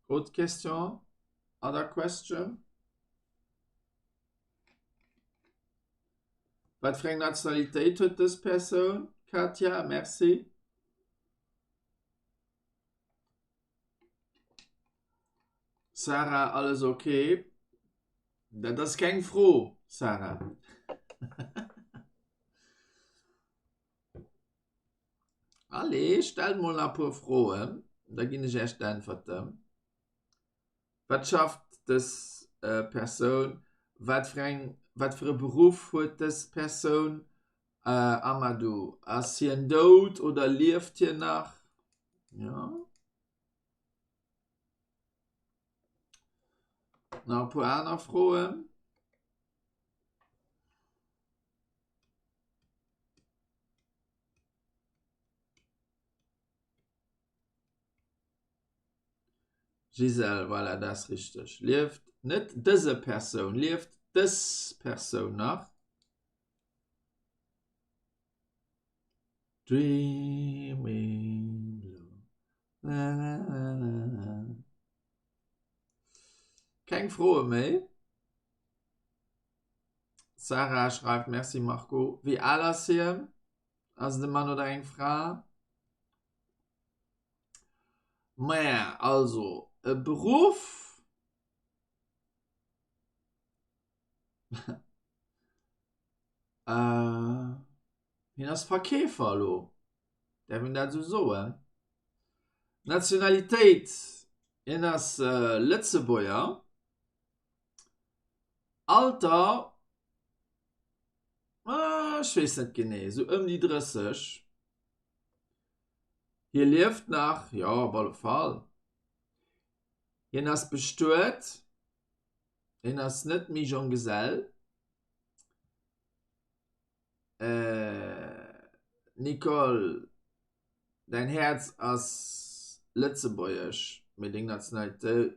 Autre question? Other question? Wat fir eng Nationalitéit huet dës Persoun? Katja, merci. Sarah, alles ok? Dat ass keng Fro, Sarah. Allez, stellt mol nach e puer Froen, da ginn ech Iech d'Äntwerten. Wat schafft dës Persoun? Wat fir eng, wat fir e Beruff huet dës Persoun? Amadou, ass hien dout oder lieft hien nach? Jo. Nach e puer aner Froen? Gisèle, Voilà, dat ass richteg. Lieft net dëse Persoun, lieft dës Persoun nach? Dreaming blue. La, la, la, la, la. Keng Froe méi? Sarah schreift, Merci Marco. Wéi al ass hien? Ass et e Mann oder eng Fra? Maja, also e Beruff. Hien ass Verkeefer elo, däerf een dat esou soen? Nationalitéit, hien ass Lëtzebuerger. Alter, ech weess net genee, esou ëm déi 30. Hie lieft nach, jo op alle Fall. Hien ass bestuet, hien ass net méi Jonggesell. Nicole, däin Häerz ass lëtzebuergesch, mee deng Nationalitéit,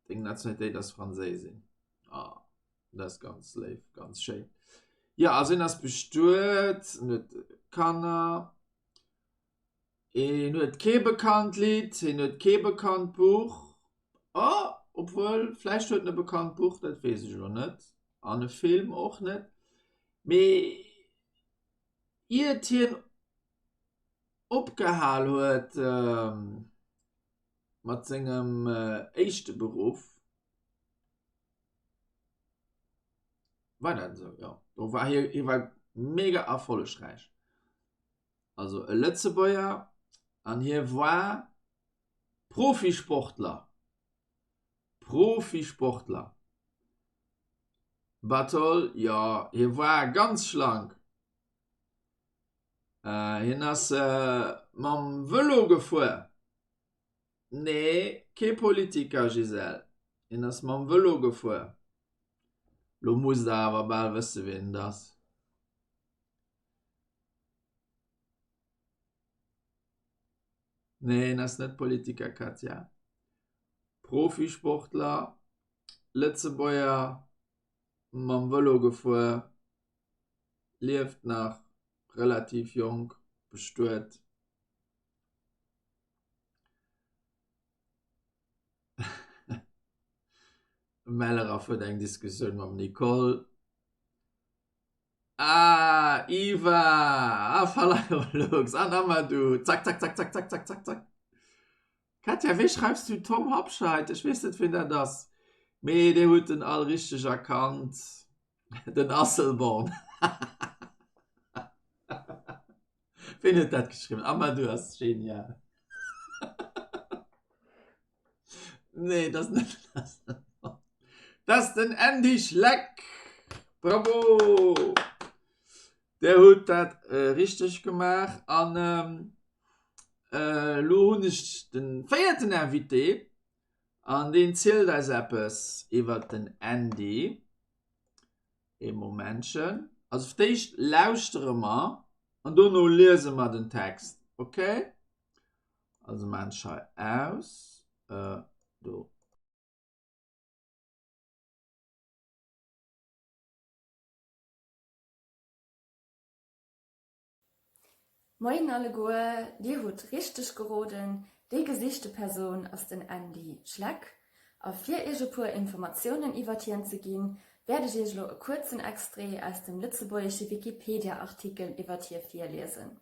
deng Nationalitéit ass Franséisin. Ah, dat ass ganz léif, ganz schéin. Jo, also hien ass bestuet, en huet Kanner. Hien huet kee bekannt Lidd, hien huet kee bekannt Buch. Oh, obwuel, vläicht huet en e bekannt Buch, dat weess ech elo net. An e Film och net. Mee iert hien opgehal huet mat sengem éischte Beruff, war dat esou? Jo, do war hie, hie war mega erfollegräich. Also e Lëtzebuerger an hie war Profisportler. Profisportler. Batol, jo, hie war ganz schlank. Hien ass mam Vëlo gefuer. Nee, kee Politiker, Gisèle. Hien ass mam Vëlo gefuer. Lo musst der awer bal wësse wien et ass. Nee, en ass net Politiker, Katja. Profisportler, Lëtzebuerger, mam Vëlo gefuer, lieft nach, relativ jonk, bestuet. Melleraf huet eng Diskussioun mam Nicole. Ah, Iva! Ah, Falairolux! An Amadou! Zack, zack, zack, zack, zack, zack, zack, zack. Katja, wéi schreifs du Tom Hobscheit? Ech weess net, wien dat ass. Mee dir hutt en all richteg erkannt. Den Asselborn. Wien huet dat geschriwwen? Amadou ass genial. Nee, dat ass net den Asselborn. Dat ass den Andy Schleck. Bravo! Der hutt dat äh, richteg gemaach. An ähm, äh, lo hunn ech den véierten Invité an deen zielt eis eppes iwwer den Andy. Ee Momentchen. Also fir d'éischt lauschtere mer an dono liese mer den Text. Okay? Also maan ech hei aus. Äh, do. Moien alleguer, dir hutt richteg geroden, déi gesichte Persoun ass den Andy Schleck. A fir iech e puer Informatiounen iwwert hien ze ginn, wäert ech iech elo e kuerzen Extrait aus dem lëtzebuergesche Wikipedia-Artikel iwwert hie virliesen.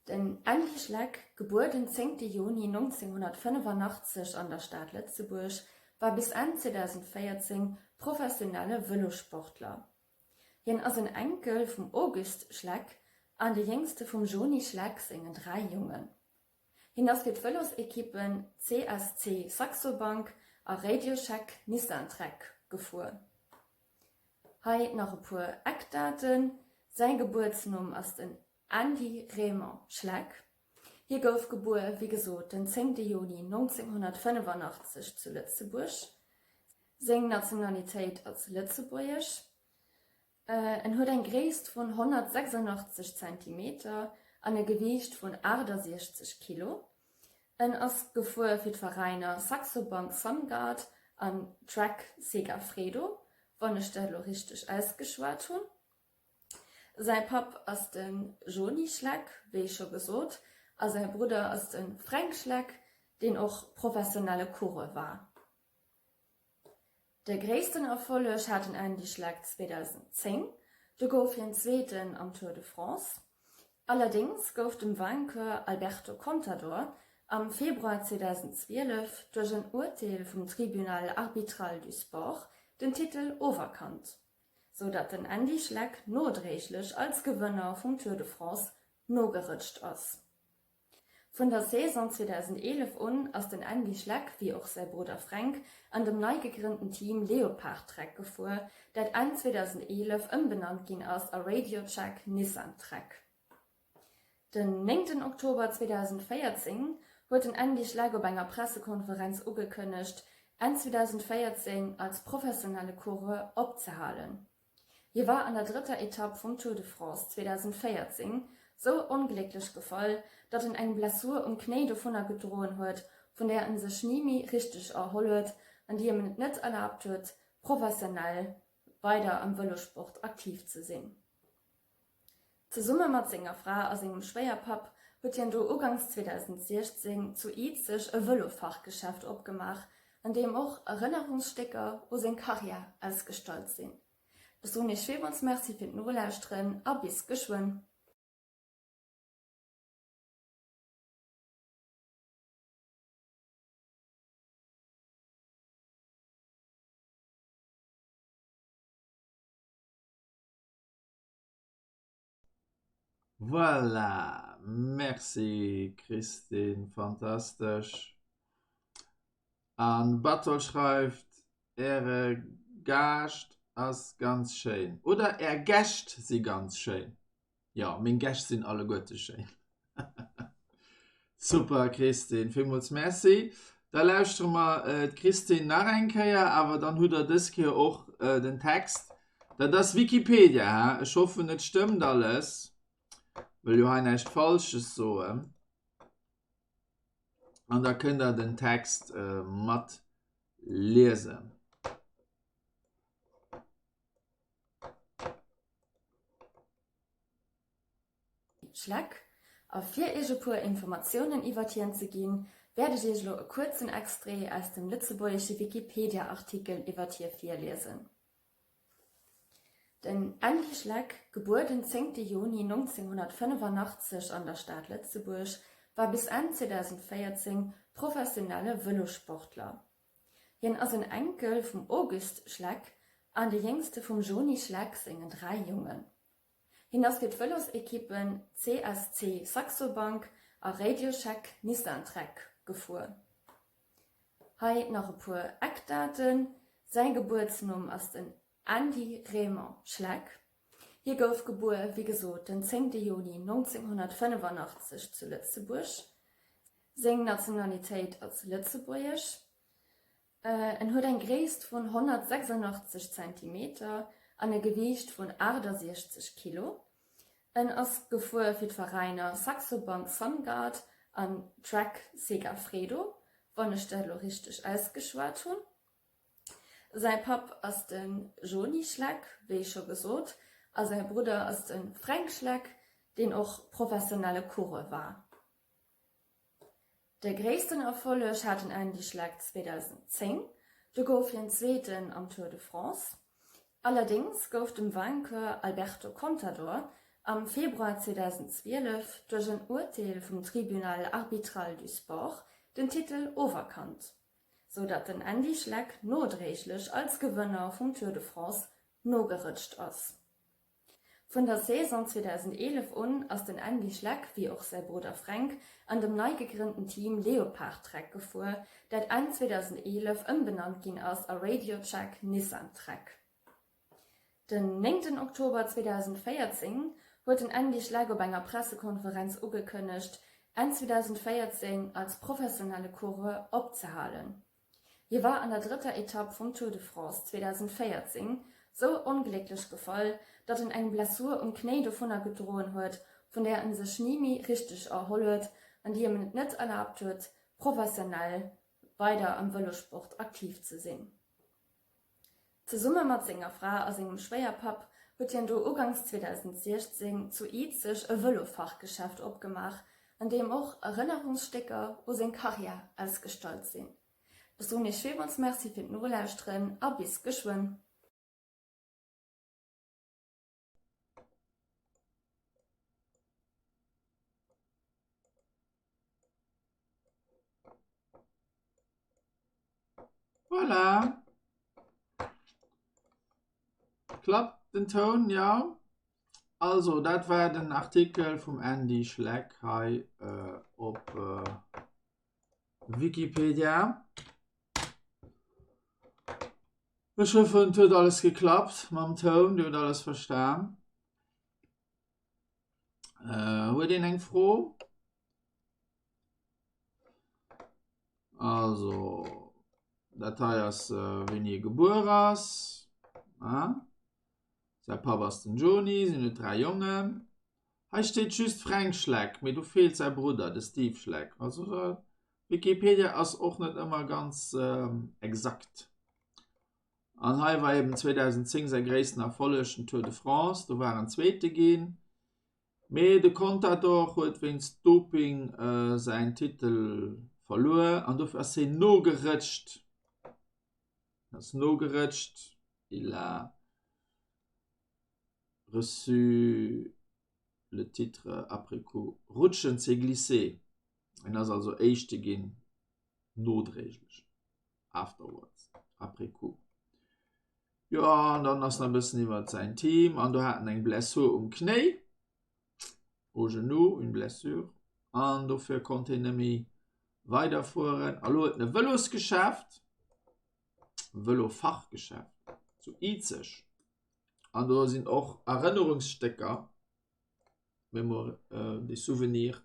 Den Andy Schleck, gebuer den zéngte Juni 1985 an der Stad Lëtzebuerg, war bis Enn 2014 professionelle Vëlossportler. Hien ass en Enkel vum August Schleck. an de jéngste vum Joni Schleck sengen 3 Jongen. Hien ass fir d'Vëlosekippen CSC Saxo Bank a RadioShack Nissan Trek gefuer. Hei nach e puer Eckdaten, Säi Gebuertsnumm ass den Andy Raymond Schleck. Hie gouf gebuer, wéi gesot, den zéngte Juni 1985 zu Lëtzebuerg. Seng Nationalitéit ass lëtzebuergesch. En huet eng Gréisst vun 186 Zentimeter an e Gewiicht vun 68 Kilo. En ass gefuer fir d'Veräiner Saxo Bank Sungard an Trek Segafredo, wann ech dat elo richteg ausgeschwat hunn. Säi Papp ass de Joni Schleck, wéi scho gesot, a säi Brudder ass de Fränk Schleck, deen och professionelle Coureur war. De gréissten Erfolleg hat den Andy Schleck 2010, do gouf hien Zweeten am Tour de France. Allerdéngs gouf dem Vainqueur Alberto Contador am Februar 2012 duerch en Urteel vum Tribunal arbitral du sport den Titel oferkannt, sou datt den Andy Schleck nodréiglech als Gewënner vum Tour de France nogerëtscht ass. Vun der Saison 2011 un ass den Andy Schleck, wéi och säi Brudder Fränk, an dem nei gegrënnten Team Leopard Trek gefuer, dat Enn 2011 ëmbenannt ginn ass a RadioCheck Nissan Trek. Den néngten Oktober 2014 huet den Andy Schleck op enger Pressekonferenz ugekënnegt, Enn 2014 als professionelle Coureur opzehalen. Hie war an der drëtter Etapp vum Tour de France 2014 sou onglécklech gefall, datt en eng Blessur um Knéi dovunner gedroen huet, vun där en sech ni méi richteg erholl huet an déi em et net erlaabt huet, professionell weider am Vëlosport aktiv ze sinn. Zesumme mat senger Fra a sengem Schwéierpapp huet hien do uganks 2016 zu Izeg e Vëlofachgeschäft opgemaach, an deem och Erënnerungsstécker u seng Karriär ausgestallt sinn. Ech soen iech villmools Merci fir d'Nolauschteren a bis geschwënn! Voilà, merci Christine, fantastesch. An Batol schreift, Äre Gaascht ass ganz schéin. Oder Är Gäscht si ganz schéin. Jo, meng Gäscht sinn alleguerte schéin. Super Christine, villmools Merci. Da lauschtere mer d'Christine nach eng Kéier, awer dann hutt der dës Kéier och den Text. Dat ass Wikipedia, hä? Ech hoffen et stëmmt alles. Wëll jo hei näischt Falsches soen. An da kënnt der den Text mat liesen. Schleck, a fir iech e puer Informatiounen iwwert hien ze ginn, wäert ech iech elo e kuerzen Extrait aus dem lëtzebuergesche Wikipedia-Artikel iwwert hie virliesen. Den Andy Schleck, gebuer den zéngte Juni 1985 an der Stad Lëtzebuerg, war bis Enn 2014 professionelle Vëlosportler. Hien ass en Enkel vum Auguste Schleck an de jéngste vum Joni Schleck sengen 3 Jongen. Hien ass fir d'Vëlosekippen CSC Saxo Bank a RadioShack Nissan Trek gefuer. Hei nach e puer Eckdaten, Säi Gebuertsnumm ass den Andy Raymond Schleck. Hie gouf gebuer, wéi gesot, den zéngte Juni 1985 zu Lëtzebuerg. Seng Nationalitéit ass lëtzebuergesch. En huet eng Gréisst vun 186 Zentimeter an e Gewiicht vun 68 Kilo. En ass gefuer fir d'Veräiner Saxo Bank Sungard an Trek Segafredo, wann ech dat elo richteg ausgeschwat hunn. Säi Papp ass de Joni Schleck, wéi scho gesot, a säi Brudder ass de Fränk Schleck, deen och professionelle Coureur war. De gréissten Erfolleg hat den Andy Schleck 2010, do gouf hien Zweeten am Tour de France. Allerdéngs gouf dem Vainqueur Alberto Contador am Februar 2012 duerch en Urteel vum Tribunal arbitral du sport den Titel oferkannt, sou datt den Andy Schleck nodréiglech als Gewënner vum Tour de France nogerëtscht ass. Vun der Saison 2011 un ass den Andy Schleck, wéi och säi Brudder Fränk, an dem nei gegrënnten Team Leopard Trek gefuer, dat Enn 2011 ëmbenannt ginn ass a RadioCheck Nissan Trek. Den néngten Oktober 2014 huet den Andy Schleck op enger Pressekonferenz ugekënnegt, Enn 2014 als professionelle Coureur opzehalen. Hie war an der drëtter Etapp vum Tour de France 2014 sou onglécklech gefall, datt en eng Blessur um Knéi dovunner gedroen huet, vun där en sech ni méi richteg erholl huet an déi em et net erlaabt huet, professionell weider am Vëlossport aktiv ze sinn. Zesumme mat senger Fra a sengem Schwéierpapp huet hien do uganks 2016 zu Izeg e Vëlofachgeschäft opgemaach, an deem och Erënnerungsstécker u seng Karriär ausgestallt sinn. Ech soen iech villmools Merci fir d'Nolauschteren a bis geschwënn! Voilà. Klappt den Toun, ja. Also, dat war den Artikel vum Andy Schleck hei äh, op äh, Wikipedia. Ech hoffen, et huet alles geklappt mam Toun, Dir hutt alles verstan. Äh, huet een eng Fro? Also, dat hei ass äh, wéini e gebuer ass. Ah. Säi Papp ass den Joni, sinn huet 3 Jongen. Hei steet just Fränk Schleck, mee do feelt säi Brudder, de Steve Schleck. Also äh, Wikipedia ass och net ëmmer ganz äh, exakt. An hei war eben 2010 säi gréissten Erfolleg, den Tour de France, do war en Zweete ginn. Mee de Contador huet wéinst Doping säin Titel verluer an dofir ass hien nogerëtscht. Ass nogerëtscht, il a reçu le titre après coup. Rutschen, c'est glisser. En ass also Éischte ginn, nodréiglech. Afterwards, après coup. Jo, an dann ass nach e bëssen iwwer säin Team an do hat en eng Blessur um Knéi, au genou, une blessure, an dofir konnt hien net méi weiderfueren. A lo huet en e Vëlosgeschäft, Vëlofachgeschäft zu Izeg an do sinn och Erënnerungsstécker, Mémoire, des souvenirs.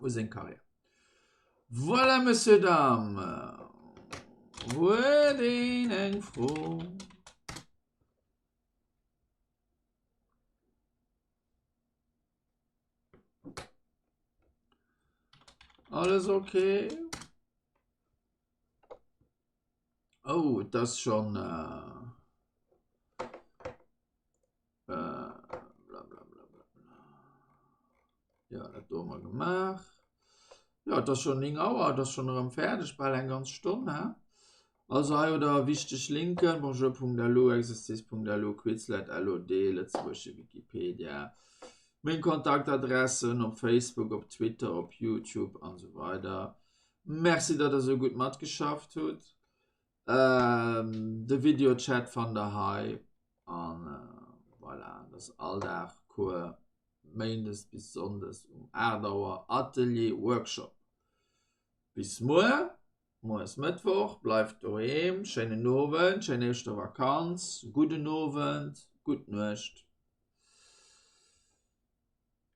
u seng Karriär. Voilà, Monsieur, Dame, huet een eng Fro? Alles okay? Oh, et ass schon äh, äh, bla bla bla bla bla. Ja, dat do hu mer gemaach. Ja, et ass schon 9 Auer, et ass schon erëm fäerdeg, bal eng ganz Stonn, hä? Also hei hutt der wichteg Linken, bonjour.lu, exercice.lu, Quizlet, LOD, lëtzebuergesche Wikipedia, meng Kontaktadressen op Facebook, op Twitter, op YouTube an esou weider. Merci, datt der esou gutt matgeschafft hutt. De Videochat fannt der hei an voilà, dat ass all Dag Cours, méindes bis sonndes um 8 Auer Atelier Workshop. Bis muer, muer ass Mëttwoch, bleift doheem, schéinen Owend, schéin éischter Vakanz, gudden Owend, gutt Nuecht.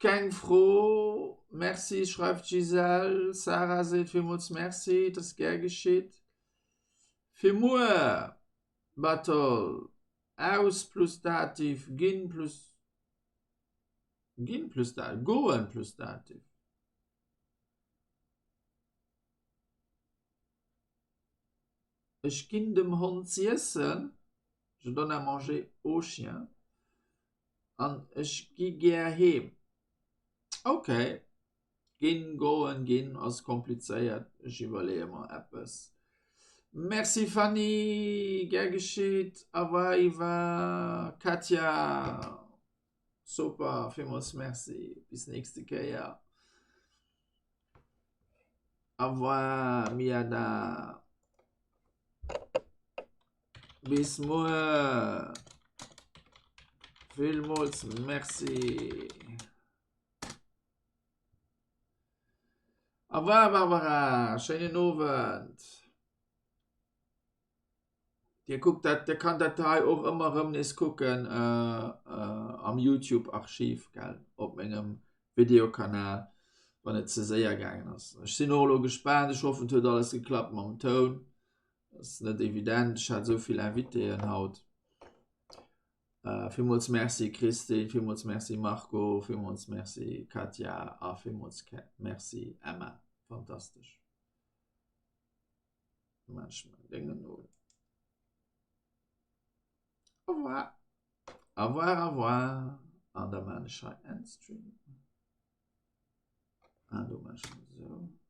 Keng Fro, Merci, schreift d'Gisèle. Sarah seet villmools Merci, et ass gär geschitt. Fir muer, Battle, aus plus Dativ, ginn plus, ginn plus Dativ, goen plus Dativ. Ech ginn dem Hond z'iessen, je donne à manger au chien, an ech gi gär heem. Ok, ginn, goen, ginn ass komplizéiert, ech iwwerleeë mer eppes. Merci Fanny, gär geschitt. Au revoir Yva, Katja, super, villmools merci, bis nächste Kéier. Au revoir Miada. Bis muer. Villmools Merci. Au revoir Barbara, schéinen Owend. Dir kuckt dat, Dir kann dat hei och ëmmer erëm nees kucken äh, äh, am YouTube-Archiv, gell, op mengem Videokanal, wann et ze séier gaangen ass. Ech sinn och elo gespaant, ech hoffen, et huet alles geklappt mam Toun. Ass net evident, ech hat esou vill Invitéen haut. Äh, villmools Merci Christine, villmools Merci Marco, villmools Merci Katja a villmools Merci Emma. Fantastesch. Manchmal Dingen un. Au revoir. Au revoir, au revoir. An da man ech hei Endstream. An do man ech esou.